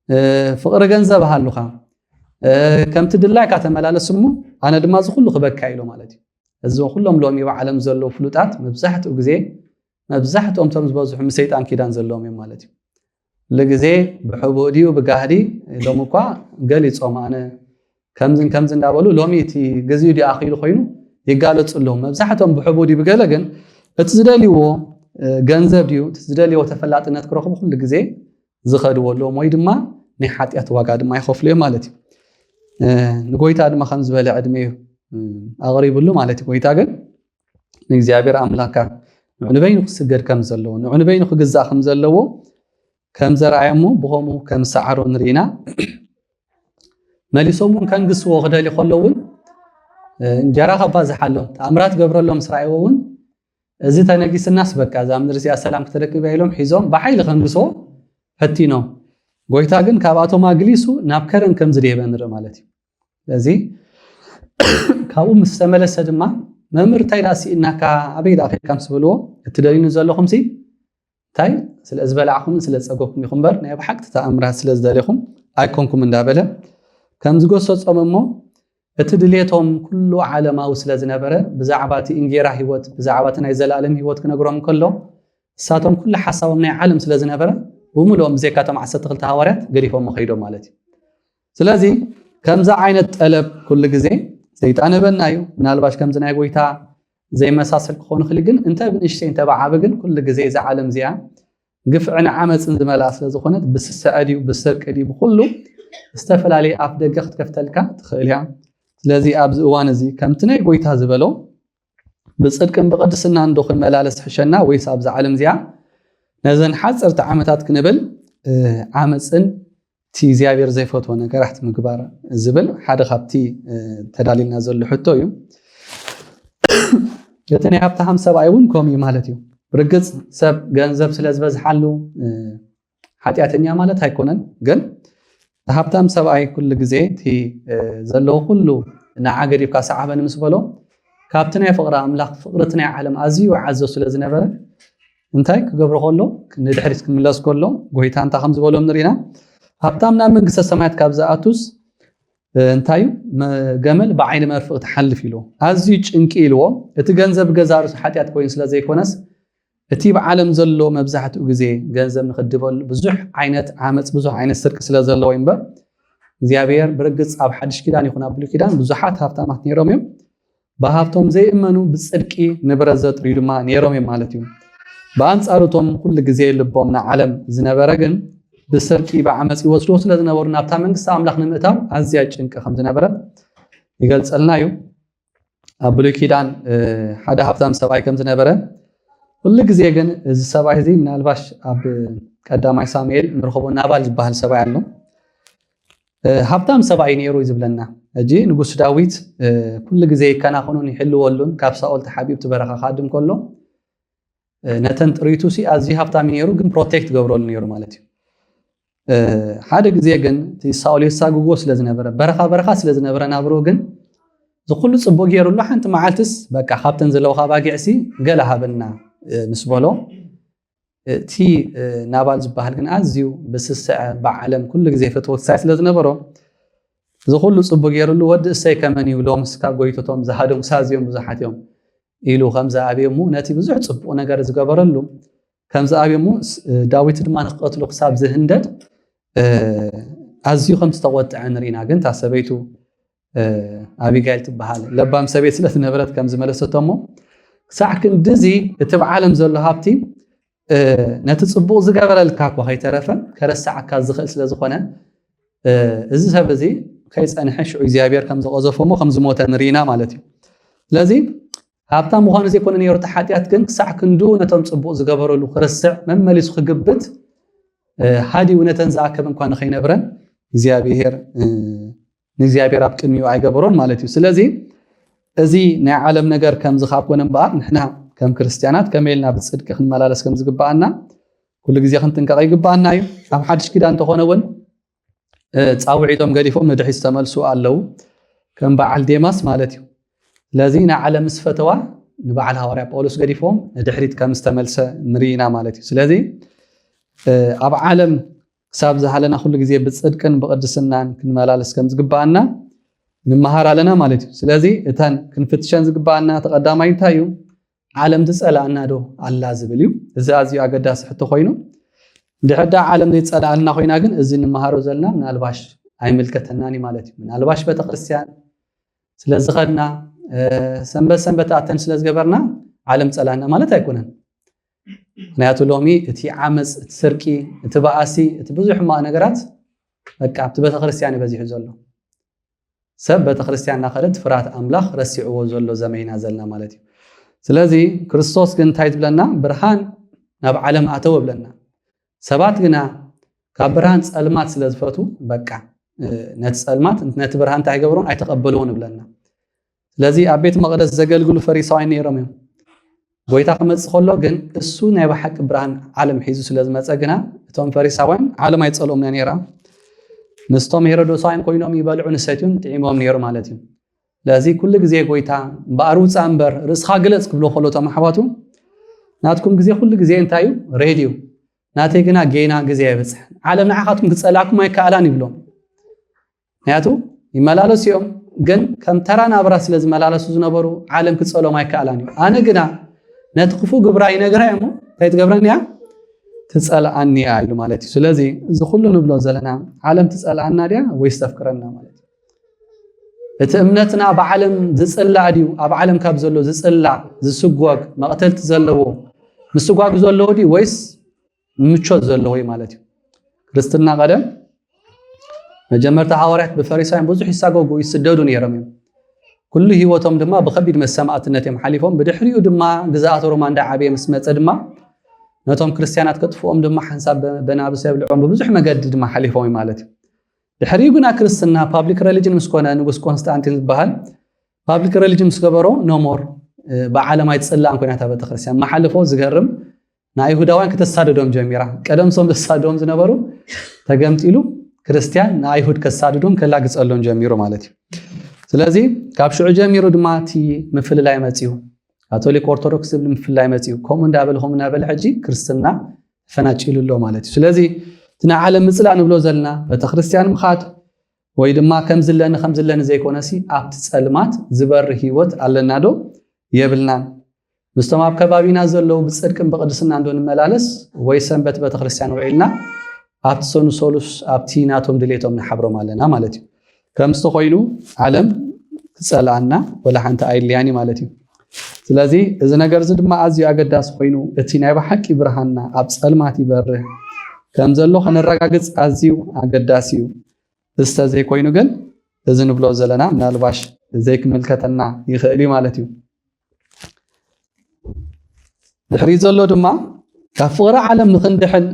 እ፣ ፍቕሪ ገንዘብ ሃሉኻ፣ እ፣ ከምቲ ድላይካ ተመላለስ እሞ ኣነ ድማ እዚ ኩሉ ክበካ ኢሎ ማለት እዩ። እዚ ኩሎም ሎሚ ኣብ ዓለም ዘለዉ ፍሉጣት መብዛሕትኡ ግዜ፣ መብዛሕትኦም እቶም ዝበዝሑ ምስ ሰይጣን ኪዳን ዘለዎም እዮም ማለት እዩ። ኩሉ ግዜ ብሕቡእ ድዩ ብጋህዲ፣ ሎሚ እኳ ገሊጾም ኣነ ከምዝን ከምዚ እንዳበሉ፣ ሎሚ እቲ ግዜኡ ድዩ ኣኺሉ ኮይኑ ይጋለጹ ኣለዉ። መብዛሕትኦም ብሕቡእ ድዩ ብገለ፣ ግን እቲ ዝደልይዎ፣ እ፣ ገንዘብ ድዩ፣ እቲ ዝደልይዎ ተፈላጥነት ክረኽቡ ኩሉ ግዜ ዝኸድዎ ኣለዎም፣ ወይ ድማ ናይ ሓጢኣት ዋጋ ድማ ይኸፍሉ እዮም ማለት እዩ። እ፣ ንጎይታ ድማ ከም ዝበለ ዕድመ እዩ፣ እ፣ ኣቕሪብሉ ማለት እዩ። ጎይታ ግን ንእግዚኣብሔር ኣምላካ ንዑ ንበይኑ ክስገድ ከም ዘለዎ፣ ንዑ ንበይኑ ክግዛእ ከም ዘለዎ ከም ዘርኣየ እሞ ብኸምኡ ከም ዝሰዓሮ ንርኢና። መሊሶም እውን ከንግስዎ ክደልዩ ከለዉ እውን፣ እ፣ እንጀራ ከባዝሓሎም፣ ተኣምራት ገብረሎም ምስ ረኣይዎ እውን፣ "እዚ ተነጊስናስ በቃ እዛ ምድሪ እዚኣ ሰላም ክትረክብ እያ" ኢሎም ሒዞም ብሓይሊ ከንግስዎ ፈቲኖም። ጎይታ ግን ካብኣቶም ኣግሊሱ ናብ ከረን ከም ዝድየበ ንርኢ ማለት እዩ። ስለዚ ካብኡ ምስ ተመለሰ ድማ፣ "መምህር እንታይ ደኣ ስኢናካ፣ ኣበይ ደኣ ኸድካ?" ምስ በልዎ፣ "እትደልዩኒ ዘለኹምሲ እንታይ ስለ ዝበላዕኹምን ስለ ዝጸገብኩም ኢኹም እምበር፣ ናይ ብሓቂ ተኣምራት ስለ ዝደለኹም ኣይኮንኩም" እንዳበለ ከም ዝገሰጾም እሞ፣ እቲ ድሌቶም ኩሉ ዓለማዊ ስለ ዝነበረ፣ ብዛዕባ እቲ እንጌራ ህይወት፣ ብዛዕባ እቲ ናይ ዘላለም ህይወት ክነግሮም ከሎ፣ እሳቶም ኩሉ ሓሳቦም ናይ ዓለም ስለ ዝነበረ፣ ብምሉኦም ብዘይካቶም ዓሰርተ ክልተ ሃዋርያት ገዲፎሞ ከይዶም ማለት እዩ። ስለዚ ከምዚ ዓይነት ጠለብ ኩሉ ግዜ ሰይጣን ህበና እዩ። ምናልባሽ ከምዚ ናይ ጎይታ ዘይመሳሰል ክኾን ይኽእል፣ ግን እንተ ብንእሽተይ እንተ ብዓቢ ግን ኩሉ ግዜ እዛ ዓለም እዚኣ ግፍዕን ዓመፅን ዝመልኣ ስለ ዝኾነት፣ ብስስዐ ድዩ፣ ብስርቂ ድዩ፣ ብኩሉ ዝተፈላለየ ኣፍ ደገ ክትከፍተልካ ትኽእል እያ። ስለዚ ኣብዚ እዋን እዚ ከምቲ ናይ ጎይታ ዝበሎ ብጽድቅን ብቕድስና እንዶ ክንመላለስ ሕሸና፣ ወይስ ኣብዛ ዓለም እዚኣ ነዘን ሓጸርቲ ዓመታት ክንብል፣ እ፣ ዓመጽን እቲ እግዚኣብሔር ዘይፈትዎ ነገራት ምግባር ዝብል ሓደ ካብቲ፣ እ፣ ተዳሊልና ዘሎ ሕቶ እዩ። እቲ ናይ ሃብታም ሰብኣይ እውን ከምኡ እዩ ማለት እዩ። ብርግጽ ሰብ ገንዘብ ስለ ዝበዝሓሉ፣ እ፣ ሓጢኣተኛ ማለት ኣይኮነን። ግን እቲ ሃብታም ሰብኣይ ኩሉ ግዜ እቲ፣ እ፣ ዘለዎ ኩሉ ንዓ ገዲፍካ ሰዓበኒ ምስ በሎ፣ ካብቲ ናይ ፍቕሪ ኣምላኽ ፍቕሪ እቲ ናይ ዓለም ኣዝዩ ይዓዞ ስለ ዝነበረ፣ እንታይ ክገብሮ ከሎ፣ ንድሕሪት ክምለስ ከሎ፣ ጎይታ እንታይ ከም ዝበሎም ንርኢና። ሃብታም ናብ መንግስተ ሰማያት ካብ ዝኣቱስ፣ እ፣ እንታይ እዩ? መ-፣ ገመል ብዓይኒ መርፍእ ትሓልፍ ኢልዎ። ኣዝዩ ጭንቂ ኢልዎ። እቲ ገንዘብ ገዛ ርእሱ ሓጢኣት ኮይኑ ስለ ዘይኮነስ፣ እቲ ብዓለም ዘሎ መብዛሕትኡ ግዜ ገንዘብ ንኽድበሉ ብዙሕ ዓይነት ዓመፅ፣ ብዙሕ ዓይነት ስርቂ ስለ ዘለዎ እዩ እምበር፣ እግዚኣብሔር ብርግፅ ኣብ ሓድሽ ኪዳን ይኹን ኣብ ብሉይ ኪዳን ብዙሓት ሃብታማት ነይሮም እዮም። ብሃብቶም ዘይእመኑ ብፅድቂ ንብረት ዘጥርዩ ድማ ነይሮም እዮም ማለት እዩ። ብኣንፃሩ እቶም ኩሉ ግዜ ልቦም ንዓለም ዝነበረ ግን ብስርቂ ብዓመፅ ይወስድዎ ስለ ዝነበሩ ናብታ መንግስቲ ኣምላኽ ንምእታው ኣዝያ ጭንቂ ከም ዝነበረ ይገልፀልና እዩ። ኣብ ብሉይ ኪዳን፣ እ፣ ሓደ ሃብታም ሰብኣይ ከም ዝነበረ፣ ኩሉ ግዜ ግን እዚ ሰብኣይ እዚ ምናልባሽ ኣብ ቀዳማይ ሳሙኤል ንረኽቦ ናባል ዝበሃል ሰብኣይ ኣሎ። እ፣ ሃብታም ሰብኣይ ነይሩ እዩ ዝብለና። ሕጂ ንጉስ ዳዊት፣ እ፣ ኩሉ ግዜ ይከናኸኑን ይሕልወሉን፣ ካብ ሳኦል ተሓቢኡ እቲ በረኻ ክሃድም ከሎ፣ እ፣ ነተን ጥሪቱ ሲ ኣዝዩ ሃብታም እዩ ነይሩ፣ ግን ፕሮቴክት ገብረሉ ነይሩ ማለት እዩ። እ፣ ሓደ ግዜ ግን እቲ ሳኦል የሳግጎ ስለ ዝነበረ፣ በረኻ በረኻ ስለ ዝነበረ ናብርኡ፣ ግን እዚ ኩሉ ጽቡቕ ገይሩሉ፣ ሓንቲ መዓልትስ በቃ ካብተን ዘለዋኻ ኣባጊዕሲ ገለ ሃበና፣ እ፣ ምስ በሎ፣ እቲ ናባል ዝበሃል ግን ኣዝዩ ብስስዐ ብዓለም ኩሉ ግዜ ፍትወት ክሳይ ስለ ዝነበሮ፣ እዚ ኩሉ ጽቡቅ ገይሩሉ፣ ወዲ እሰይ ከመን እዩ ሎምስ ካብ ጎይቶቶም ዝሃደሙ ሳዝዮም ብዙሓት እዮም ኢሉ ከም ዝኣብየሙ፣ ነቲ ብዙሕ ጽቡቅ ነገር ዝገበረሉ ከም ዝኣብየሙ፣ ዳዊት ድማ ንክቀትሉ ክሳብ ዝህንደድ ኣዝዩ ከም ዝተቆጥዐ ንርኢና። ግን እታ ሰበይቱ ኣቢጋይል ትበሃል ለባም ሰበይት ስለ ዝነበረት ከም ዝመለሰቶ፣ እሞ ክሳዕ ክንድዚ እቲ ብዓለም ዘሎ ሃብቲ ነቲ ጽቡቕ ዝገበረልካ እኳ ከይተረፈ ከረስዓካ ዝኽእል ስለ ዝኾነ፣ እዚ ሰብ እዚ ከይጸንሐ ሽዑ እግዚኣብሔር ከም ዝቐዘፎ እሞ ከም ዝሞተ ንርኢና ማለት እዩ። ስለዚ ሃብታም ምዃኑ ዘይኮነ ነይሩ እቲ ሓጢኣት፣ ግን ክሳዕ ክንዱ ነቶም ጽቡቕ ዝገበረሉ ክርስዕ መመሊሱ ክግብት፣ ሃዲኡ ነተን ዝኣከበ እንኳ ንኸይነብረን እግዚኣብሔር ንእግዚኣብሔር ኣብ ቅድሚኡ ኣይገበሮን ማለት እዩ። ስለዚ እዚ ናይ ዓለም ነገር ከም ዝኻብ ኮነ እምበኣር፣ ንሕና ከም ክርስትያናት ከመይ ኢልና ብጽድቂ ክንመላለስ ከም ዝግብኣና ኩሉ ግዜ ክንጥንቀቕ ይግብኣና እዩ። ኣብ ሓድሽ ኪዳን እንተኾነ እውን ጻውዒቶም ገዲፎም ንድሕሪት ዝተመልሱ ኣለዉ፣ ከም በዓል ዴማስ ማለት እዩ። ስለዚ ንዓለም ምስ ፈተዋ ንበዓል ሃዋርያ ጳውሎስ ገዲፎም ንድሕሪት ከም ዝተመልሰ ንርኢና ማለት እዩ። ስለዚ ኣብ ዓለም ክሳብ ዝሃለና ኩሉ ግዜ ብጽድቅን ብቕድስናን ክንመላለስ ከም ዝግብኣና ንመሃር ኣለና ማለት እዩ። ስለዚ እተን ክንፍትሸን ዝግብኣና ተቐዳማይ እንታይ እዩ? ዓለም ትጸልኣና ዶ ኣላ ዝብል እዩ። እዚ ኣዝዩ ኣገዳሲ ሕቶ ኮይኑ፣ እንድሕር ደኣ ዓለም ዘይጸልኣና ኮይና ግን እዚ ንመሃሮ ዘለና ምናልባሽ ኣይምልከተናን እዩ ማለት እዩ። ምናልባሽ ቤተክርስትያን ስለ ዝኸድና፣ ሰንበት ሰንበት ኣተን ስለ ዝገበርና ዓለም ጸልኣና ማለት ኣይኮነን። ምክንያቱ ሎሚ እቲ ዓመፅ፣ እቲ ስርቂ፣ እቲ በኣሲ፣ እቲ ብዙሕ ሕማቕ ነገራት በቃ ኣብቲ ቤተክርስትያን እዩ በዚሑ ዘሎ። ሰብ ቤተክርስትያን እናኸደ እቲ ፍርሃት ኣምላኽ ረሲዕዎ ዘሎ ዘመይና ዘለና ማለት እዩ። ስለዚ ክርስቶስ ግን እንታይ ትብለና? ብርሃን ናብ ዓለም ኣተወ ብለና። ሰባት ግና ካብ ብርሃን ጸልማት ስለ ዝፈቱ በቃ ነቲ ጸልማት ነቲ ብርሃን እንታይ ኣይገብሮን ኣይተቐበልዎን ይብለና። ስለዚ ኣብ ቤት መቕደስ ዘገልግሉ ፈሪሳውያን ነይሮም እዮም። ጎይታ ክመጽእ ከሎ ግን እሱ ናይ ብሓቂ ብርሃን ዓለም ሒዙ ስለ ዝመጸ ግና እቶም ፈሪሳውያን ዓለም ኣይጸልኦም ነይራ። ምስቶም ሄሮዶሳውያን ኮይኖም ይበልዑ ንሰትዩን ጥዒሞም ነይሩ ማለት እዩ። ስለዚ ኩሉ ግዜ ጎይታ እምበኣር ውፃእ እምበር ርእስኻ ግለጽ ክብሎ ከሎ እቶም ኣሕዋቱ ናትኩም ግዜ ኩሉ ግዜ እንታይ እዩ? ሬድዩ ናተይ ግና ጌና ግዜ ኣይበፅሐን። ዓለም ንዓኻትኩም ክፀልኣኩም ኣይከኣላን ይብሎም። ምክንያቱ ይመላለሱ እዮም፣ ግን ከም ተራ ናብራ ስለ ዝመላለሱ ዝነበሩ ዓለም ክፀሎም ኣይከኣላን እዩ። ኣነ ግና ነቲ ክፉ ግብራ ይነግራ እሞ እንታይ ትገብረኒ እያ? ትፀልኣኒ እያ ኢሉ ማለት እዩ። ስለዚ እዚ ኩሉ ንብሎ ዘለና ዓለም ትፀልኣና ድያ ወይስ ተፍቅረና ማለት እዩ። እቲ እምነትና ብዓለም ዝፅላእ ድዩ? ኣብ ዓለም ካብ ዘሎ ዝፅላእ፣ ዝስጎግ፣ መቕተልቲ ዘለዎ ምስጓግ ዘለዎ ድዩ ወይስ ምቾት ዘለዎ እዩ ማለት እዩ? ክርስትና ቀደም መጀመርታ ሃዋርያት ብፈሪሳውያን ብዙሕ ይሳጎጉ ይስደዱ ነይሮም እዮም። ኩሉ ህይወቶም ድማ ብኸቢድ መሰማእትነት እዮም ሓሊፎም። ብድሕሪኡ ድማ ግዝኣት ሮማ እንዳዓበየ ምስ መፀ ድማ ነቶም ክርስትያናት ከጥፍኦም ድማ ሓንሳብ በናብስ የብልዖም ብብዙሕ መገዲ ድማ ሓሊፎም ማለት እዩ። ድሕሪኡ ግና ክርስትና ፓብሊክ ረሊጅን ምስ ኮነ ንጉስ ኮንስታንቲን ዝበሃል ፓብሊክ ረሊጅን ምስ ገበሮ ኖሞር ብዓለም ኣይትፅላእን ኮይና እታ ቤተክርስትያን። መሓልፎ ዝገርም ንኣይሁዳውያን ክተሳድዶም ጀሚራ። ቀደም ሶም ዘሳድዶም ዝነበሩ ተገምጢሉ ክርስትያን ንኣይሁድ ከሳድዶም ከላግፀሎም ጀሚሩ ማለት እዩ። ስለዚ ካብ ሽዑ ጀሚሩ ድማ እቲ ምፍልላይ መፅዩ። ካቶሊክ ኦርቶዶክስ ዝብል ምፍልላይ መፅዩ። ከምኡ እንዳበለ ከምኡ እናበለ ሕጂ ክርስትና ፈናጭሉ ኣሎ ማለት እዩ። ስለዚ እቲ ንዓለም ምፅላእ ንብሎ ዘለና ቤተክርስትያን ምኻድ ወይ ድማ ከም ዝለኒ ከም ዝለኒ ዘይኮነሲ ኣብቲ ፀልማት ዝበርህ ህይወት ኣለና ዶ የብልናን? ምስቶም ኣብ ከባቢና ዘለዉ ብፅድቅን ብቅድስና እንዶ ንመላለስ ወይ ሰንበት ቤተክርስትያን ውዒልና ኣብቲ ሰኑ ሰሉስ ኣብቲ ናቶም ድሌቶም ንሓብሮም ኣለና ማለት እዩ። ከምዚ ተኮይኑ ዓለም ክፀልኣና ወላ ሓንቲ ኣይልያን እዩ ማለት እዩ። ስለዚ እዚ ነገር እዚ ድማ ኣዝዩ ኣገዳሲ ኮይኑ እቲ ናይ ብሓቂ ብርሃንና ኣብ ፀልማት ይበርህ ከም ዘሎ ከነረጋግፅ ኣዝዩ ኣገዳሲ እዩ። እዚ ተዘይኮይኑ ግን እዚ ንብሎ ዘለና ምናልባሽ ዘይክምልከተና ይኽእል እዩ ማለት እዩ። ድሕሪ ዘሎ ድማ ካብ ፍቕሪ ዓለም ንክንድሕን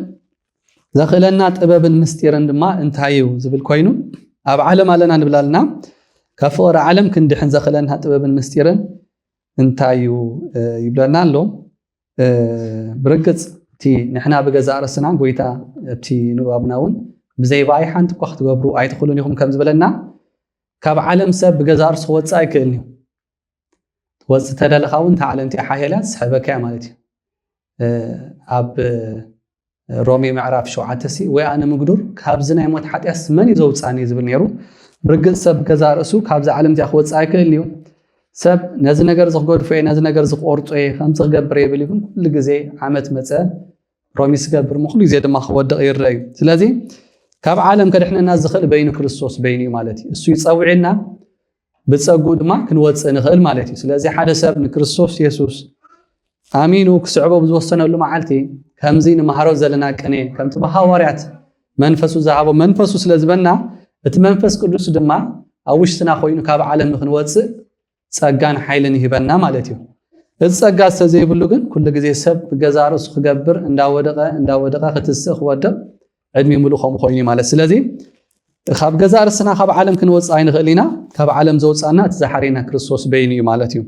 ዘኽእለና ጥበብን ምስጢርን ድማ እንታይ እዩ ዝብል ኮይኑ ኣብ ዓለም ኣለና ንብል ኣለና። ካብ ፍቕሪ ዓለም ክንድሕን ዘኽእለና ጥበብን ምስጢርን እንታይ እዩ ይብለና ኣሎ። ብርግፅ እቲ ንሕና ብገዛእ ርእስና ጎይታ እቲ ንባብና እውን ብዘይ ብኣይ ሓንቲ እኳ ክትገብሩ ኣይትኽእሉን ኢኹም ከም ዝበለና ካብ ዓለም ሰብ ብገዛእ ርእሱ ክወፅእ ኣይክእልን እዩ። ትወፅእ ተደለኻ እውን እታ ዓለም እቲኣ ሓያል እያ ትስሕበካ እያ ማለት እዩ። ኣብ ሮሜ ምዕራፍ ሸውዓተ ሲ ወይ ኣነ ምግዱር ካብዚ ናይ ሞት ሓጢኣትስ መን እዩ ዘውፃኒ ዝብል ነይሩ። ርግፅ ሰብ ገዛ ርእሱ ካብዚ ዓለም እዚኣ ክወፅእ ኣይክእል እዩ። ሰብ ነዚ ነገር ዝክገድፎ እየ፣ ነዚ ነገር ዝቆርጾ እየ፣ ከምዚ ክገብር የብል እዩ። ግን ኩሉ ግዜ ዓመት መፀ ፕሮሚስ ክገብር እሞ ኩሉ ግዜ ድማ ክወድቕ ይረአ እዩ። ስለዚ ካብ ዓለም ከድሕነና ዝኽእል በይኑ ክርስቶስ በይኑ እዩ ማለት እዩ። እሱ ይፀውዒና ብፀጉኡ ድማ ክንወፅእ ንኽእል ማለት እዩ። ስለዚ ሓደ ሰብ ንክርስቶስ የሱስ ኣሚኑ ክስዕቦ ብዝወሰነሉ መዓልቲ ከምዚ ንመሃሮ ዘለና ቅኔ ከምቲ ብሃዋርያት መንፈሱ ዝሃቦ መንፈሱ ስለ ዝበና እቲ መንፈስ ቅዱስ ድማ ኣብ ውሽጥና ኮይኑ ካብ ዓለም ንክንወፅእ ጸጋን ሓይልን ይህበና ማለት እዩ። እዚ ጸጋ ዝተዘይብሉ ግን ኩሉ ግዜ ሰብ ብገዛ ርእሱ ክገብር እንዳወደቐ እንዳወደቐ ክትስእ ክወድቕ ዕድሚ ሙሉእ ከምኡ ኮይኑ እዩ ማለት። ስለዚ ካብ ገዛ ርእስና ካብ ዓለም ክንወፅእ ኣይንኽእል ኢና። ካብ ዓለም ዘውፃና እቲ ዝሓረየና ክርስቶስ በይኑ እዩ ማለት እዩ።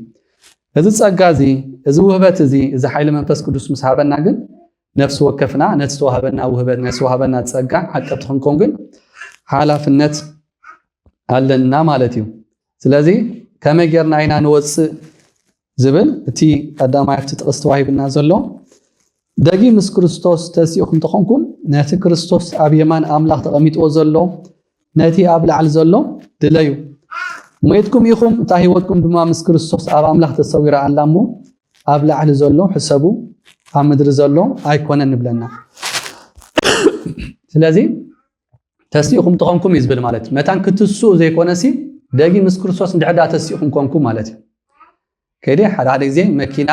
እዚ ጸጋ እዚ፣ እዚ ውህበት እዚ፣ እዚ ሓይሊ መንፈስ ቅዱስ ምስ ሃበና ግን ነፍሲ ወከፍና ነቲ ዝተዋህበና ውህበት ነቲ ዝተዋህበና ጸጋ ዓቀብቲ ክንኮን ግን ሓላፍነት ኣለና ማለት እዩ። ስለዚ ከመይ ጌርና ኢና ንወፅእ ዝብል እቲ ቀዳማይ ኣብቲ ጥቕስ ተዋሂብና ዘሎ፣ ደጊም ምስ ክርስቶስ ተሲእኹም ተኾንኩም ነቲ ክርስቶስ ኣብ የማን ኣምላኽ ተቐሚጥዎ ዘሎ ነቲ ኣብ ላዕሊ ዘሎ ድለዩ። ሞይትኩም ኢኹም፣ እታ ህይወትኩም ድማ ምስ ክርስቶስ ኣብ ኣምላኽ ተሰዊራ ኣላ እሞ ኣብ ላዕሊ ዘሎ ሕሰቡ፣ ኣብ ምድሪ ዘሎ ኣይኮነን ንብለና። ስለዚ ተሲእኹም ተኾንኩም እዩ ዝብል ማለት እዩ። መታን ክትስኡ ዘይኮነሲ ደጊም ምስ ክርስቶስ እንድሕር ደኣ ተሲእኹም ኮንኩም ማለት እዩ። ከይዲ ሓደ ሓደ ግዜ መኪና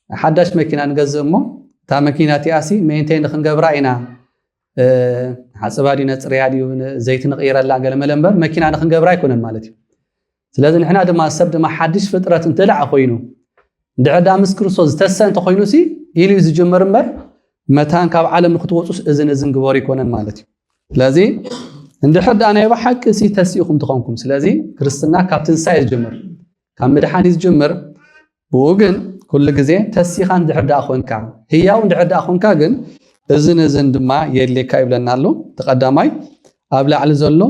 ሓዳሽ መኪና ንገዝእ እሞ እታ መኪና እቲኣሲ ሜንቴን ክንገብራ ኢና፣ ሓፅባ ድዩ ነፅርያ ድዩ ዘይቲ ንቕይረላ ገለመለ እምበር መኪና ንክንገብራ ኣይኮነን ማለት እዩ። ስለዚ ንሕና ድማ ሰብ ድማ ሓድሽ ፍጥረት እንተ ደኣ ኮይኑ እንድሕር ደኣ ምስ ክርስቶስ ዝተሰ እንተኮይኑ ሲ ኢሉ እዩ ዝጅምር እምበር መታን ካብ ዓለም ንክትወፁስ እዝን እዝን ግበሩ ይኮነን ማለት እዩ። ስለዚ እንድሕር ደኣ ናይ ብሓቂ ሲ ተሲእኹም ትኾንኩም፣ ስለዚ ክርስትና ካብ ትንሳኤ ዝጅምር ካብ ምድሓን እዩ ዝጅምር። ብኡ ግን ኩሉ ግዜ ተሲኻ እንድሕር ደኣ ኮንካ ህያው እንድሕር ደኣ ኮንካ ግን እዝን እዝን ድማ የድልየካ ይብለና ኣሎ። ተቐዳማይ ኣብ ላዕሊ ዘሎ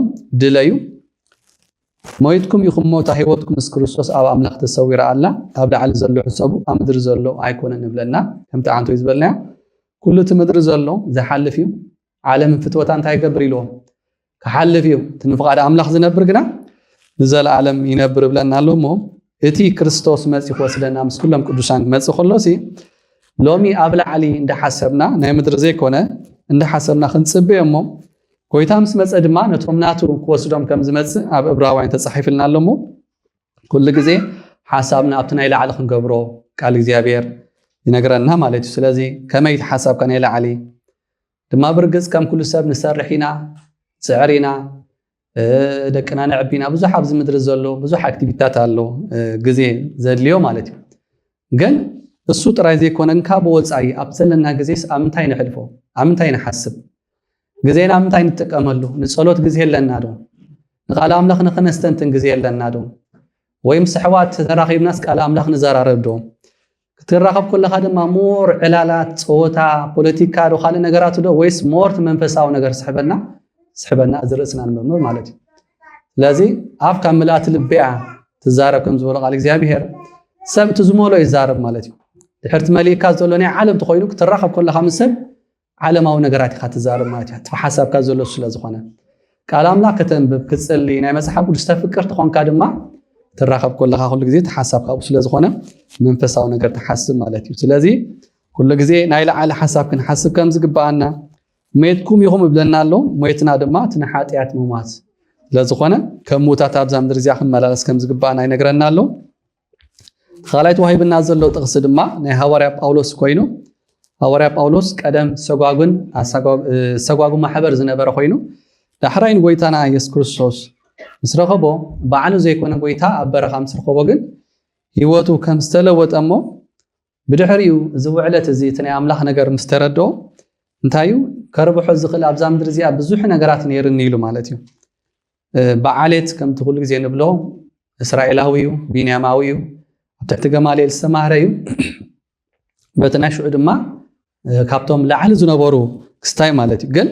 ድለዩ ሞይትኩም ኢኹም እሞ እታ ህይወትኩም ምስ ክርስቶስ ኣብ ኣምላኽ ተሰዊራ ኣላ። ኣብ ላዕሊ ዘሎ ሕሰቡ ኣብ ምድሪ ዘሎ ኣይኮነን ንብለና። ከምቲ ዓንቶ እዩ ዝበልናዮ ኩሉ እቲ ምድሪ ዘሎ ዝሓልፍ እዩ። ዓለምን ፍትወታ እንታይ ይገብር ኢልዎ ክሓልፍ እዩ። እቲ ንፍቓድ ኣምላኽ ዝነብር ግና ንዘለኣለም ይነብር እብለና ኣሎ እሞ እቲ ክርስቶስ መፂ ክወስደና ምስ ኩሎም ቅዱሳን ክመፅእ ከሎ ሲ ሎሚ ኣብ ላዕሊ እንዳሓሰብና ናይ ምድሪ ዘይኮነ እንዳሓሰብና ክንፅበዮ እሞ ጎይታ ምስ መፀ ድማ ነቶም ናቱ ክወስዶም ከም ዝመፅእ ኣብ እብራውያን ተፃሒፍልና ኣሎ እሞ ኩሉ ግዜ ሓሳብና ኣብቲ ናይ ላዕሊ ክንገብሮ ቃል እግዚኣብሔር ይነግረና ማለት እዩ። ስለዚ ከመይ እቲ ሓሳብካ ናይ ላዕሊ ድማ ብርግፅ ከም ኩሉ ሰብ ንሰርሕ ኢና፣ ንፅዕር ኢና፣ ደቅና ነዕቢ ኢና። ብዙሕ ኣብዚ ምድሪ ዘሎ ብዙሕ ኣክቲቪታት ኣሎ፣ ግዜ ዘድልዮ ማለት እዩ። ግን እሱ ጥራይ ዘይኮነን ካብ ወፃኢ ኣብ ዘለና ግዜስ ኣብ ምንታይ ነሕልፎ? ኣብ ምንታይ ንሓስብ? ግዜና ምንታይ ንጥቀመሉ? ንጸሎት ግዜ ኣለና ዶ? ንቃል ኣምላኽ ንኸነስተንትን ግዜ ኣለና ዶ? ወይ ምስ ኣሕዋት ተራኺብናስ ቃል ኣምላኽ ንዘራረብ ዶ? ክትራኸብ ከለኻ ድማ ሞር ዕላላት፣ ጸወታ፣ ፖለቲካ ዶ ካልእ ነገራት ዶ ወይስ ሞር እቲ መንፈሳዊ ነገር ስሕበና ስሕበና እዚ ርእስና ንመርምር ማለት እዩ። ስለዚ ኣፍ ካብ ምልኣት ልብያ ትዛረብ ከም ዝበሎ ቃል እግዚኣብሔር ሰብ እቲ ዝመሎ ይዛረብ ማለት እዩ። ድሕርቲ መሊእካ ዘሎ ናይ ዓለም ተኮይኑ ክትራኸብ ከለኻ ምስ ሰብ ዓለማዊ ነገራት ኢኻ ትዛረብ ማለት እዩ። እቲ ሓሳብካ ዘሎ ስለ ዝኾነ ቃል ኣምላኽ ከተንብብ ክትጽሊ ናይ መጽሓፍ ቅዱስ ተፍቅር ተኾንካ ድማ ትራኸብ ከለኻ ኩሉ ግዜ እቲ ሓሳብ ካብኡ ስለ ዝኾነ መንፈሳዊ ነገር ትሓስብ ማለት እዩ። ስለዚ ኩሉ ግዜ ናይ ላዕሊ ሓሳብ ክንሓስብ ከም ዝግብኣና ሞይትኩም ኢኹም እብለና ኣሎ። ሞይትና ድማ እቲ ንሓጢኣት ምሟት ስለ ዝኾነ ከም ምዉታት ኣብዛ ምድሪ እዚኣ ክንመላለስ ከም ዝግብኣና ይነግረና ኣሎ። ካልኣይ ተዋሂብና ዘሎ ጥቕሲ ድማ ናይ ሃዋርያ ጳውሎስ ኮይኑ ሃዋርያ ጳውሎስ ቀደም ሰጓጉን ሰጓጉ ማሕበር ዝነበረ ኮይኑ ዳሕራይ ንጎይታና የሱስ ክርስቶስ ምስ ረኸቦ ባዕሉ ዘይኮነ ጎይታ ኣብ በረኻ ምስ ረኸቦ ግን ህይወቱ ከም ዝተለወጠ እሞ ብድሕሪኡ እዚ ውዕለት እዚ እቲ ናይ ኣምላኽ ነገር ምስ ተረድኦ እንታይ እዩ ከርብሖ ዝኽእል ኣብዛ ምድሪ እዚኣ ብዙሕ ነገራት ነይርኒ ኢሉ ማለት እዩ። ብዓሌት ከምቲ ኩሉ ግዜ ንብሎ እስራኤላዊ እዩ፣ ቢንያማዊ እዩ፣ ኣብ ትሕቲ ገማልኤል ዝተማህረ እዩ። በቲ ናይ ሽዑ ድማ ካብቶም ላዕሊ ዝነበሩ ክስታይ ማለት እዩ። ግን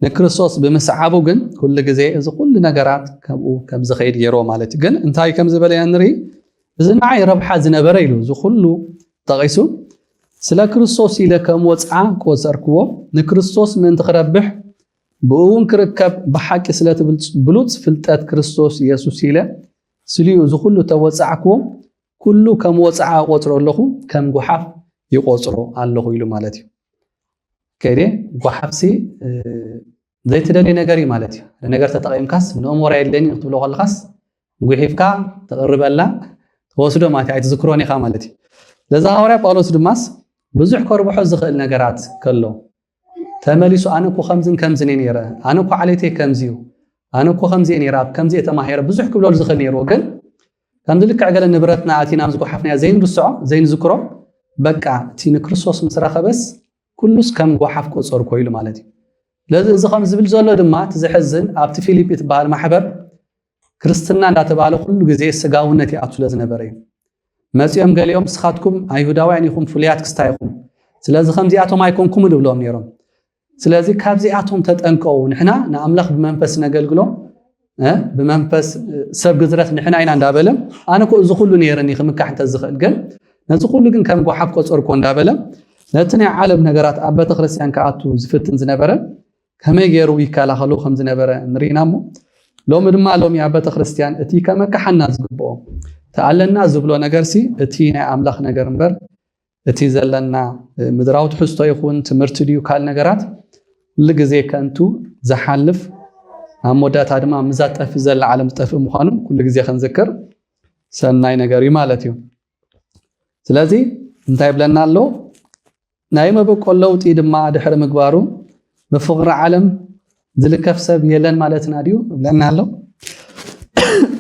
ንክርስቶስ ብምስዓቡ ግን ኩሉ ግዜ እዚ ኩሉ ነገራት ከምኡ ከም ዝኸይድ ገይርዎ ማለት እዩ። ግን እንታይ ከም ዝበለ ኢና ንርኢ፣ እዚ ንዓይ ረብሓ ዝነበረ ኢሉ እዚ ኩሉ ጠቒሱ ስለ ክርስቶስ ኢለ ከም ወፅዓ ቆፀርክዎ፣ ንክርስቶስ ምእንቲ ክረብሕ፣ ብእውን ክርከብ፣ ብሓቂ ስለቲ ብሉፅ ፍልጠት ክርስቶስ ኢየሱስ ኢለ ስልዩ እዚ ኩሉ ተወፃዕክዎ፣ ኩሉ ከም ወፅዓ ቆፅሮ ኣለኹ፣ ከም ጓሓፍ ይቆፅሮ ኣለኹ ኢሉ ማለት እዩ። ከይደ ጓሓፍሲ ዘይትደልይ ነገር እዩ ማለት እዩ። ሓደ ነገር ተጠቒምካስ ንእሞራ የድለኒ ክትብሎ ከለኻስ ጉሒፍካ ተቕርበላ፣ ተወስዶ ማለት እዩ፣ ኣይትዝክሮን ኢኻ ማለት እዩ። ለዛ ሃዋርያ ጳውሎስ ድማስ ብዙሕ ከርብሖ ዝኽእል ነገራት ከሎ ተመሊሱ፣ ኣነ እኮ ከምዝን ከምዝን እየ ነይረ፣ ኣነ እኮ ዓሌተይ ከምዚ እዩ፣ ኣነ እኮ ከምዚ እየ ነይረ፣ ኣብ ከምዚ እየ ተማሂረ፣ ብዙሕ ክብለሉ ዝኽእል ነይርዎ። ግን ከምዚ ልክዕ ገለ ንብረትና ኣቲና ምስ ጓሓፍናዮ ዘይንርስዖ ዘይንዝክሮ፣ በቃ እቲ ንክርስቶስ ምስ ረኸበስ ኩሉስ ከም ጓሓፍ ቆጸርኮ ኢሉ ማለት እዩ። ስለዚ እዚ ከም ዝብል ዘሎ ድማ እቲ ዘሕዝን ኣብቲ ፊሊፒ ትበሃል ማሕበር ክርስትና እንዳተባሃለ ኩሉ ግዜ ስጋውነት ይኣቱ ስለ ዝነበረ እዩ። መጺኦም ገሊኦም ንስኻትኩም ኣይሁዳውያን ኢኹም ፍሉያት ክስታይ ኢኹም፣ ስለዚ ከምዚኣቶም ኣይኮንኩምን ይብሎም ነይሮም። ስለዚ ካብዚኣቶም ተጠንቀቑ፣ ንሕና ንኣምላኽ ብመንፈስ ነገልግሎ እ ብመንፈስ ሰብ ግዝረት ንሕና ኢና እንዳበለ ኣነ እኮ እዚ ኩሉ ነይርኒ ክምካሕ እንተዝኽእል ግን ነዚ ኩሉ ግን ከም ጓሓፍ ቆጸርኮ እንዳበለ ነቲ ናይ ዓለም ነገራት ኣብ ቤተክርስትያን ክኣቱ ዝፍትን ዝነበረ ከመይ ገይሩ ይከላኸሎ ከም ዝነበረ ንርኢና እሞ ሎሚ ድማ ሎሚ ኣብ ቤተክርስትያን እቲ ከመካሓና ዝግብኦ እቲ ኣለና ዝብሎ ነገርሲ እቲ ናይ ኣምላኽ ነገር እምበር እቲ ዘለና ምድራዊ ትሕዝቶ ይኹን ትምህርቲ ድዩ ካል ነገራት ኩሉ ግዜ ከንቱ ዝሓልፍ ኣብ መወዳእታ ድማ ምዛ ጠፊ ዘላ ዓለም ዝጠፍእ ምዃኑ ኩሉ ግዜ ክንዝክር ሰናይ ነገር እዩ ማለት እዩ። ስለዚ እንታይ ይብለና ኣሎ? ናይ መበቆል ለውጢ ድማ ድሕሪ ምግባሩ ብፍቕሪ ዓለም ዝልከፍ ሰብ የለን ማለትና ድዩ ይብለና ኣሎ።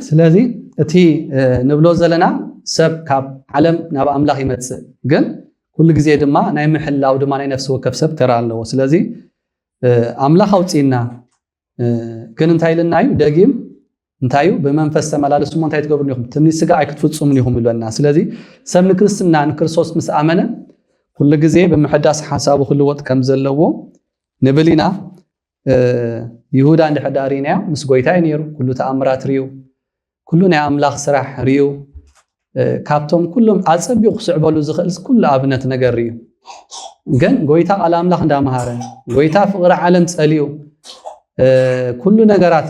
ስለዚ እቲ ንብሎ ዘለና ሰብ ካብ ዓለም ናብ ኣምላኽ ይመፅእ፣ ግን ኩሉ ግዜ ድማ ናይ ምሕላው ድማ ናይ ነፍሲ ወከፍ ሰብ ተራ ኣለዎ። ስለዚ ኣምላኽ ኣውፅእና ግን እንታይ ኢልና እዩ ደጊም እንታይ እዩ ብመንፈስ ተመላለሱ እሞ እንታይ ትገብሩ ኢኹም ትምኒት ስጋ ኣይክትፍፅሙን ኢኹም ይብለና። ስለዚ ሰብ ንክርስትና ንክርስቶስ ምስ ኣመነ ኩሉ ግዜ ብምሕዳስ ሓሳቡ ክልወጥ ከም ዘለዎ ንብል ኢና። ይሁዳ እንድሕር ዳኣ ርኢናዮ ምስ ጎይታ እዩ ነይሩ። ኩሉ ተኣምራት ርዩ፣ ኩሉ ናይ ኣምላኽ ስራሕ ርዩ፣ ካብቶም ኩሎም ኣጸቢቑ ክስዕበሉ ዝኽእል ኩሉ ኣብነት ነገር ርዩ። ግን ጎይታ ቃል ኣምላኽ እንዳመሃረ፣ ጎይታ ፍቕሪ ዓለም ጸሊኡ፣ ኩሉ ነገራት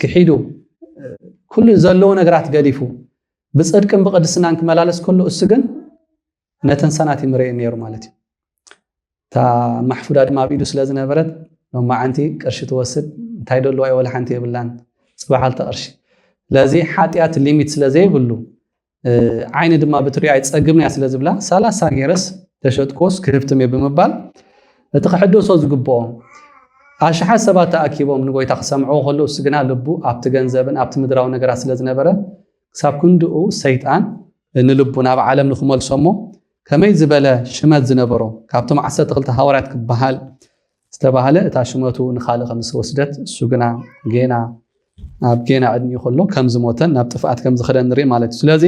ክሒዱ፣ ኩሉ ዘለዎ ነገራት ገዲፉ ብጽድቅን ብቕድስናን ክመላለስ ከሎ እሱ ግን ነተን ሰናት ይምረኤን ነይሩ ማለት እዩ። እታ ማሕፉዳ ድማ ኣብ ኢዱ ስለ ዝነበረት ሎማዓንቲ ቅርሺ ትወስድ እንታይ ደለዋ ወላ ሓንቲ የብላን። ፅባሕ ኣልተ ቅርሺ። ስለዚ ሓጢኣት ሊሚት ስለ ዘይብሉ ዓይኒ ድማ ብትሪኦ ኣይፀግብን እያ ስለ ዝብላ ሰላሳ ገይረስ ተሸጥኮስ ክህብትም እየ ብምባል እቲ ክሕደሶ ዝግብኦ ኣሽሓት ሰባት ተኣኪቦም ንጎይታ ክሰምዕዎ ከለዉ እሱ ግና ልቡ ኣብቲ ገንዘብን ኣብቲ ምድራዊ ነገራት ስለ ዝነበረ ክሳብ ክንድኡ ሰይጣን ንልቡ ናብ ዓለም ንክመልሶ እሞ ከመይ ዝበለ ሽመት ዝነበሮ ካብቶም ዓሰርተ ክልተ ሃዋርያት ክበሃል ዝተባህለ እታ ሽመቱ ንኻልእ ከም ዝተወስደት እሱ ግና ጌና ኣብ ጌና ዕድሚኡ ከሎ ከም ዝሞተን ናብ ጥፍኣት ከም ዝኸደን ንርኢ ማለት እዩ። ስለዚ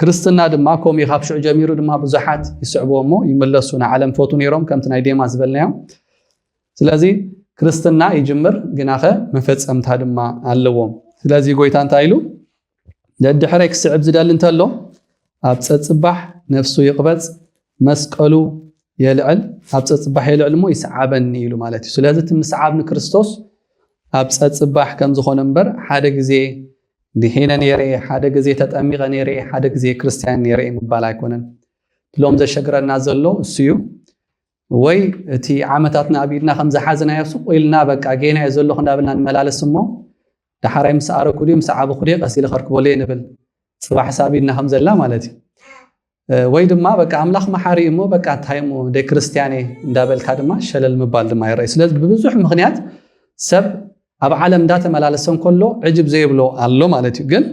ክርስትና ድማ ከምኡ እዩ። ካብ ሽዑ ጀሚሩ ድማ ብዙሓት ይስዕብዎ እሞ ይምለሱ ንዓለም ፈቱ ነይሮም ከምቲ ናይ ዴማ ዝበልናዮም። ስለዚ ክርስትና ይጅምር ግናኸ መፈጸምታ ድማ ኣለዎም። ስለዚ ጎይታ እንታይ ኢሉ ደድሕረይ ክስዕብ ዝደሊ እንተሎ ኣብ ጸጽባሕ ነፍሱ ይቕበጽ መስቀሉ የልዕል ኣብ ጸጽባሕ የልዕል እሞ ይስዓበኒ ኢሉ ማለት እዩ። ስለዚ እቲ ምስዓብ ንክርስቶስ ኣብ ጸጽባሕ ከም ዝኾነ እምበር ሓደ ግዜ ድሒነ ነይረ፣ ሓደ ግዜ ተጠሚቐ ነይረ፣ ሓደ ግዜ ክርስትያን ነይረ ምባል ኣይኮነን። ሎም ዘሸግረና ዘሎ እሱ እዩ። ወይ እቲ ዓመታትና ኣብ ኢድና ከም ዝሓዝናዮ ሱቕ ኢልና በቃ ጌና እየ ዘለኹ እንዳበልና ንመላለስ እሞ ዳሓራይ ምስ ኣረኩ ድዩ ምስ ዓበኹ ድየ ቀስ ኢለ ከርክበሉ እየ ንብል። ፅባሕ ሳብ ኢድና ከም ዘላ ማለት እዩ። ወይ ድማ በቃ ኣምላኽ መሓሪ እሞ በቃ እንታይ እሞ ደይ ክርስትያኔ እንዳበልካ ድማ ሸለል ምባል ድማ ይረኣዩ። ስለዚ ብብዙሕ ምክንያት ሰብ ኣብ ዓለም እንዳተመላለሰ እንከሎ ዕጅብ ዘይብሎ ኣሎ ማለት እዩ። ግን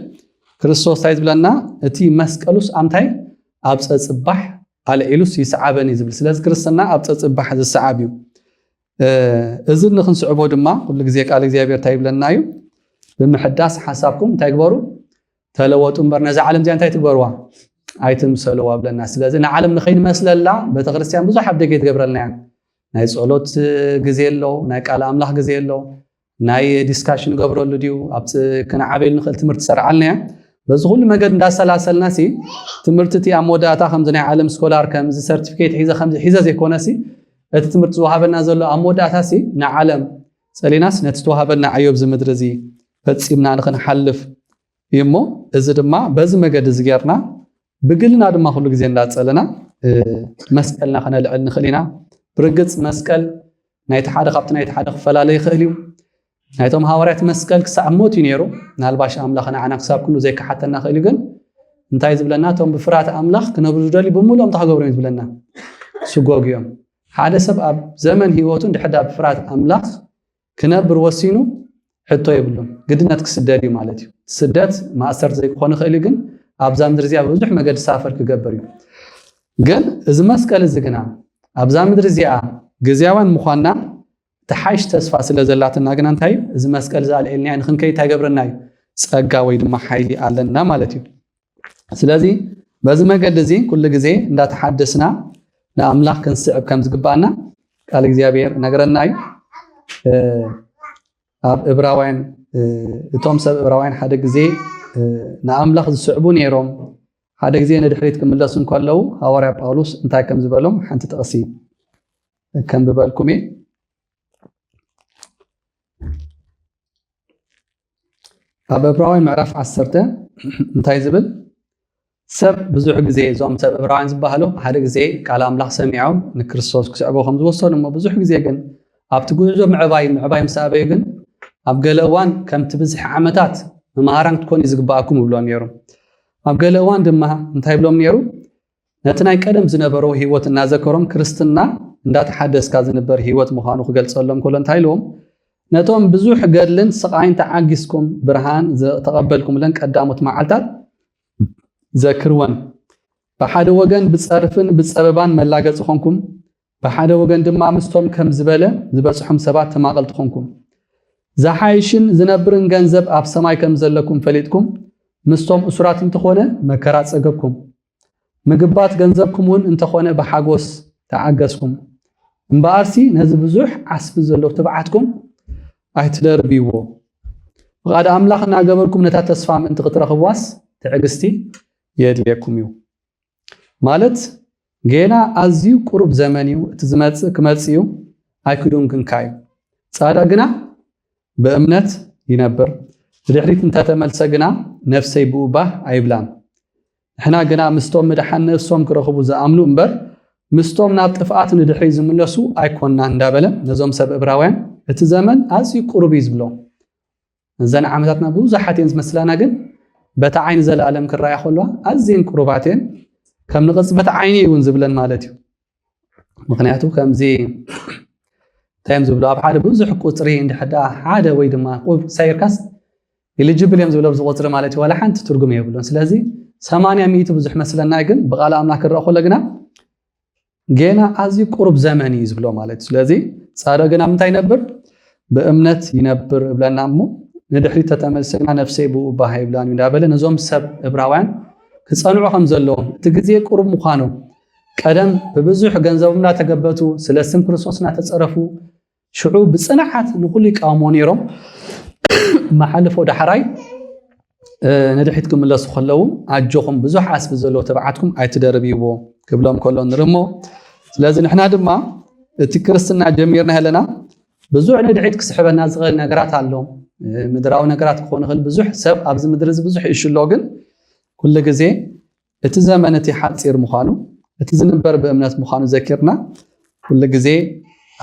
ክርስቶስ እንታይ ዝብለና እቲ መስቀሉስ ኣምታይ ኣብ ፀፅባሕ ኣልዒሉስ ይስዓበኒ ዝብል። ስለዚ ክርስትና ኣብ ፀፅባሕ ዝሰዓብ እዩ። እዚ ንክንስዕቦ ድማ ኩሉ ግዜ ቃል እግዚኣብሔር እንታይ ይብለና እዩ? ብምሕዳስ ሓሳብኩም እንታይ ግበሩ? ተለወጡ እምበር ነዛ ዓለም እዚኣ እንታይ ትግበርዋ? ኣይትምሰልዋ ብለና። ስለዚ ንዓለም ንኸይንመስለላ ቤተክርስትያን ብዙሕ ኣብ ደገ ትገብረልና እያ። ናይ ጸሎት ግዜ ኣሎ፣ ናይ ቃል ኣምላኽ ግዜ ኣሎ፣ ናይ ዲስካሽን ገብረሉ ድዩ ኣብ ክንዓበሉ ንኽእል ትምህርቲ ትሰርዓልና እያ። በዚ ኩሉ መገድ እንዳሰላሰልና ሲ ትምህርቲ እቲ ኣብ መወዳእታ ከምዚ ናይ ዓለም ስኮላር ከምዚ ሰርቲፊኬት ሒዘ ከምዚ ሒዘ ዘይኮነ ሲ እቲ ትምህርቲ ዝወሃበና ዘሎ ኣብ መወዳእታ ሲ ንዓለም ጸሊናስ ነቲ ዝተዋሃበና ዕዮ ኣብዚ ምድሪ እዚ ፈጺምና ንኽንሓልፍ እዩ እሞ እዚ ድማ በዚ መገዲ እዚ ጌርና ብግልና ድማ ኩሉ ግዜ እንዳጸለና መስቀልና ከነልዕል ንኽእል ኢና። ብርግጽ መስቀል ናይቲ ሓደ ካብቲ ናይቲ ሓደ ክፈላለ ይኽእል እዩ። ናይቶም ሃዋርያት መስቀል ክሳብ ሞት እዩ ነይሩ። ናልባሽ ኣምላኽ ንዓና ክሳብ ክንዱ ዘይከሓተና ክእል እዩ። ግን እንታይ ዝብለና? እቶም ብፍርሃት ኣምላኽ ክነብሩ ዝደልዩ ብምሉኦም እንታይ ክገብሩ እዮም ዝብለና? ስጎጉ እዮም። ሓደ ሰብ ኣብ ዘመን ህይወቱ እንድሕር ዳ ብፍርሃት ኣምላኽ ክነብር ወሲኑ ሕቶ የብሉን። ግድነት ክስደድ እዩ ማለት እዩ። ስደት ማእሰርቲ ዘይክኾን ይኽእል እዩ፣ ግን ኣብዛ ምድሪ እዚኣ ብዙሕ መገዲ ሳፈር ክገብር እዩ። ግን እዚ መስቀል እዚ ግና ኣብዛ ምድሪ እዚኣ ግዝያዋን ምዃንና ተሓይሽ ተስፋ ስለ ዘላትና ግና እንታይ እዩ? እዚ መስቀል እዚ ኣልዒልና ንኽንከይድ እንታይ ገብረና እዩ? ጸጋ ወይ ድማ ሓይሊ ኣለና ማለት እዩ። ስለዚ በዚ መገዲ እዚ ኩሉ ግዜ እንዳተሓደስና ንኣምላኽ ክንስዕብ ከም ዝግባኣና ቃል እግዚኣብሔር ነገረና እዩ። ኣብ እብራውያን እቶም ሰብ እብራውያን ሓደ ግዜ ንኣምላኽ ዝስዕቡ ነይሮም ሓደ ግዜ ንድሕሪት ክምለሱ እንከለዉ ሃዋርያ ጳውሎስ እንታይ ከም ዝበሎም ሓንቲ ጥቕሲ ከንብበልኩም እየ። ኣብ እብራውያን ምዕራፍ ዓሰርተ እንታይ ዝብል? ሰብ ብዙሕ ግዜ እዞም ሰብ እብራውያን ዝበሃሉ ሓደ ግዜ ቃል ኣምላኽ ሰሚዖም ንክርስቶስ ክስዕቦ ከም ዝወሰኑ እሞ ብዙሕ ግዜ ግን ኣብቲ ጉዕዞ ምዕባይ ምዕባይ ምስ ኣበዩ ግን ኣብ ገለ እዋን ከምቲ ብዝሒ ዓመታት መምሃራን ክትኮኑ ዝግባኣኩም ይብሎም ነይሩ። ኣብ ገለ እዋን ድማ እንታይ ይብሎም ነይሩ? ነቲ ናይ ቀደም ዝነበሮ ህይወት እናዘከሮም ክርስትና እንዳተሓደስካ ዝንበር ህይወት ምዃኑ ክገልጸሎም ከሎ እንታይ ኢልዎም? ነቶም ብዙሕ ገድልን ስቓይን ተዓጊስኩም ብርሃን ዝተቐበልኩምለን ቀዳሞት መዓልታት ዘክርወን። ብሓደ ወገን ብጸርፍን ብጸበባን መላገጺ ኾንኩም፣ ብሓደ ወገን ድማ ምስቶም ከም ዝበለ ዝበጽሖም ሰባት ተማቐልቲ ኾንኩም። ዝሓይሽን ዝነብርን ገንዘብ ኣብ ሰማይ ከም ዘለኩም ፈሊጥኩም፣ ምስቶም እሱራት እንተኾነ መከራ ጸገብኩም። ምግባት ገንዘብኩም እውን እንተኾነ ብሓጎስ ተዓገስኩም። እምበኣርሲ ነዚ ብዙሕ ዓስቢ ዘሎ ትብዓትኩም ኣይትደርብይዎ። ፍቓድ ኣምላኽ እናገበርኩም ነታ ተስፋ ምእንቲ ክትረኽብዋስ ትዕግስቲ የድልየኩም እዩ። ማለት ጌና ኣዝዩ ቁሩብ ዘመን እዩ፣ እቲ ዝመጽእ ክመጽእ እዩ፣ ኣይክዱንግንካ እዩ። ጻዳ ግና ብእምነት ይነብር። ብድሕሪት እንተተመልሰ ግና ነፍሰይ ብኡ ባህ ኣይብላን። ንሕና ግና ምስቶም ምድሓን ነፍሶም ክረኽቡ ዝኣምኑ እምበር ምስቶም ናብ ጥፍኣት ንድሕሪት ዝምለሱ ኣይኮንና እንዳበለ ነዞም ሰብ እብራውያን እቲ ዘመን ኣዝዩ ቁሩብ እዩ ዝብሎም። እዘን ዓመታትና ብዙሓት እየን ዝመስላና፣ ግን በታ ዓይኒ ዘለኣለም ክረኣያ ከለዋ ኣዝየን ቁሩባት እየን። ከም ንቕጽበት ዓይኒ እውን ዝብለን ማለት እዩ። ምክንያቱ ከምዚ እንታይ እዮም ዝብሉ ኣብ ሓደ ብዙሕ ቁፅሪ እንድሕዳ ሓደ ወይ ድማ ቁብ ሰይርካስ ኢሊጅብል እዮም ዝብሉ ኣብዚ ቁፅሪ ማለት እዩ። ዋላ ሓንቲ ትርጉም የብሉን። ስለዚ ሰማንያ ሚእቲ ብዙሕ መስለና ግን ብቃል ኣምላክ ክረአ ከሎ ግና ጌና ኣዝዩ ቁሩብ ዘመን እዩ ዝብሎ ማለት እዩ። ስለዚ ጻድቕ ግን ኣብ ምንታይ ይነብር? ብእምነት ይነብር እብለና እሞ ንድሕሪት ተተመልሰና ነፍሰይ ብኡ ባህ ይብላን እዩ እንዳበለ ነዞም ሰብ እብራውያን ክጸንዑ ከም ዘለዎም እቲ ግዜ ቁሩብ ምዃኑ ቀደም ብብዙሕ ገንዘቦም እናተገበቱ ስለ ስም ክርስቶስ እናተጸረፉ ሽዑ ብጽንዓት ንኹሉ ይቃወሞ ነይሮም። መሓልፎ ዳሕራይ ንድሕሪት ክምለሱ ከለዉ ኣጆኹም ብዙሕ ዓስቢ ዘለዎ ትብዓትኩም ኣይትደርብይዎ ክብሎም ከሎ ንርኢ እሞ ስለዚ ንሕና ድማ እቲ ክርስትና ጀሚርና ኣለና ብዙሕ ንድሕሪት ክስሕበና ዝኽእል ነገራት ኣሎ። ምድራዊ ነገራት ክኾን ይኽእል ብዙሕ ሰብ ኣብዚ ምድሪ እዚ ብዙሕ ይሽሎ ግን ኩሉ ግዜ እቲ ዘመን እቲ ሓፂር ምዃኑ እቲ ዝንበር ብእምነት ምዃኑ ዘኪርና ኩሉ ግዜ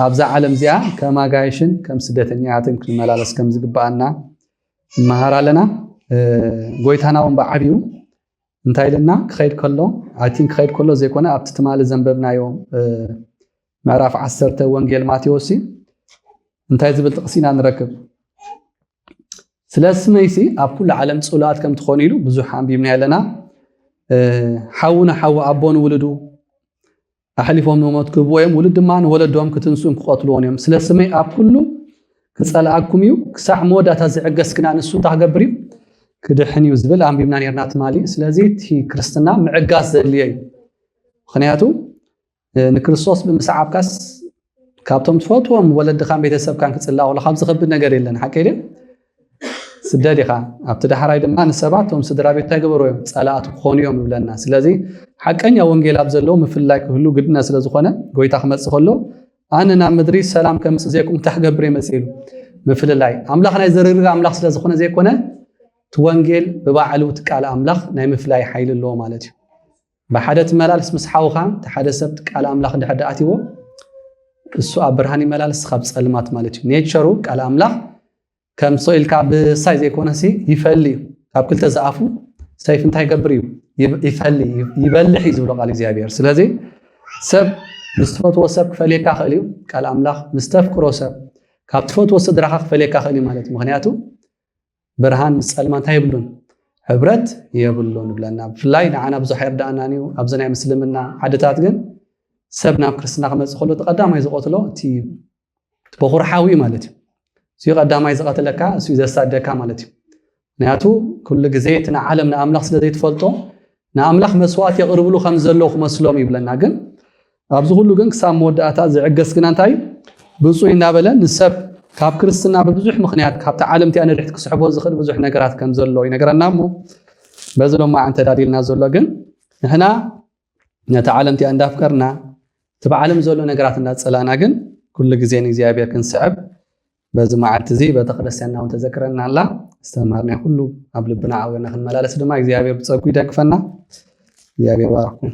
ኣብዛ ዓለም እዚኣ ከም ኣጋይሽን ከም ስደተኛትን ክንመላለስ ከም ዝግባኣና ንመሃር ኣለና። ጎይታና እውን ብዓብዩ እንታይ ኢልና ክኸይድ ከሎ ኣይ ቲንክ ክኸይድ ከሎ ዘይኮነ ኣብቲ ትማሊ ዘንበብናዮ ምዕራፍ ዓሰርተ ወንጌል ማቴዎስ እንታይ ዝብል ጥቕሲ ኢና ንረክብ? ስለ ስመይሲ ኣብ ኩሉ ዓለም ጽሉኣት ከም ትኾኑ ኢሉ ብዙሕ ኣንቢብና ኣለና። ሓዉ ንሓዉ ኣቦ ንውልዱ ኣሕሊፎም ንሞት ክህብዎ እዮም፣ ውሉድ ድማ ንወለዶም ክትንስኡን ክቐትልዎን እዮም። ስለ ስመይ ኣብ ኩሉ ክጸልኣኩም እዩ፣ ክሳዕ መወዳእታ ዝዕገስ ግና ንሱ እንታይ ክገብር እዩ? ክድሕን እዩ ዝብል ኣንቢብና ነርና ትማሊ። ስለዚ እቲ ክርስትና ምዕጋስ ዘድልዮ እዩ። ምኽንያቱ ንክርስቶስ ብምስዓብካስ ካብቶም ትፈትዎም ወለድኻን ቤተሰብካን ክጽላእ ከሎ ካብ ዝኸብድ ነገር የለን፣ ሓቀይ ድዩ? ስደድ ኢኻ። ኣብቲ ዳሕራይ ድማ ንሰባት፣ እቶም ስድራ ቤት እንታይ ገበሩ እዮም? ጸላእቲ ክኾኑ እዮም ይብለና። ስለዚ ሓቀኛ ወንጌል ኣብ ዘለዉ ምፍልላይ ክህሉ ግድነት ስለ ዝኾነ፣ ጎይታ ክመጽእ ከሎ፣ "ኣነ ናብ ምድሪ ሰላም ከምጽእ ዘይኮንኩ እንታይ ክገብር እየ መጽእ?" ኢሉ። ምፍልላይ። ኣምላኽ ናይ ዝርርግ ኣምላኽ ስለ ዝኾነ ዘይኮነ፣ እቲ ወንጌል ብባዕሉ እቲ ቃል ኣምላኽ ናይ ምፍላይ ሓይሊ ኣለዎ ማለት እዩ። ብሓደ ትመላለስ ምስ ሓውኻ፣ እቲ ሓደ ሰብ ቃል ኣምላኽ እንድሕር ደኣ ኣትይዎ፣ እሱ ኣብ ብርሃን ይመላለስ፣ ካብ ጸልማት ማለት እዩ። ኔቸሩ ቃል ኣምላኽ ከም ሰው ኢልካ ብሳይ ዘይኮነ ሲ ይፈሊ እዩ። ካብ ክልተ ዝኣፉ ሰይፍ እንታይ ይገብር እዩ? ይብ-፣ ይፈሊ፣ ይብ-፣ ይበልሕ እዩ ዝብሎ ቃል እግዚኣብሔር። ስለዚ ሰብ ምስ ትፈትዎ ሰብ ክፈልየካ ክእል እዩ። ቃል ኣምላኽ ምስ ተፍቅሮ ሰብ ካብ ትፈትዎ ስድራኻ ክፈልየካ ክእል እዩ ማለት እዩ። ምኽንያቱ ብርሃን ምስ ጸልማ እንታይ የብሉን? ሕብረት የብሉን ይብለና። ብፍላይ ንዓና ብዙሕ ኣይርድኣናን እዩ። ኣብዚ ናይ ምስልምና ዓድታት ግን ሰብ ናብ ክርስትና ክመጽእ ከሎ እቲ ቀዳማይ ዝቐትሎ እቲ፣ እቲ በኹር ሓው እዩ ማለት እዩ። እሱ እዩ ቀዳማይ ዝቐትለካ፣ እሱ እዩ ዘሳደካ ማለት እዩ። ምክንያቱ ኩሉ ግዜ እቲ ንዓለም ንኣምላኽ ስለ ዘይትፈልጦ ንኣምላኽ መስዋዕት የቕርብሉ ከም ዘለዉ ክመስሎም ይብለና። ግን ኣብዚ ኩሉ ግን ክሳብ መወዳእታ ዝዕገስ ግና እንታይ እዩ? ብፁይ እናበለ ንሰብ ካብ ክርስትና ብብዙሕ ምኽንያት ካብቲ ዓለም እቲኣ ንድሕሪት ክስሕቦ ዝኽእል ብዙሕ ነገራት ከም ዘሎ ይነግረና። እሞ በዚ ሎማዓንቲ ተዳልዩልና ዘሎ ግን ንሕና ነቲ ዓለም እቲኣ እንዳፍቀርና እቲ ብዓለም ዘሎ ነገራት እንዳጸላእና ግን ኩሉ ግዜ ንእግዚኣብሔር ክንስዕብ በዚ መዓልቲ እዚ ቤተክርስትያንና እውን ተዘክረና ኣላ። ዝተማርናዮ ኩሉ ኣብ ልብና ዓዊርና ክንመላለስ ድማ እግዚኣብሔር ብጸጉ ይደግፈና። እግዚኣብሔር ባርኩም።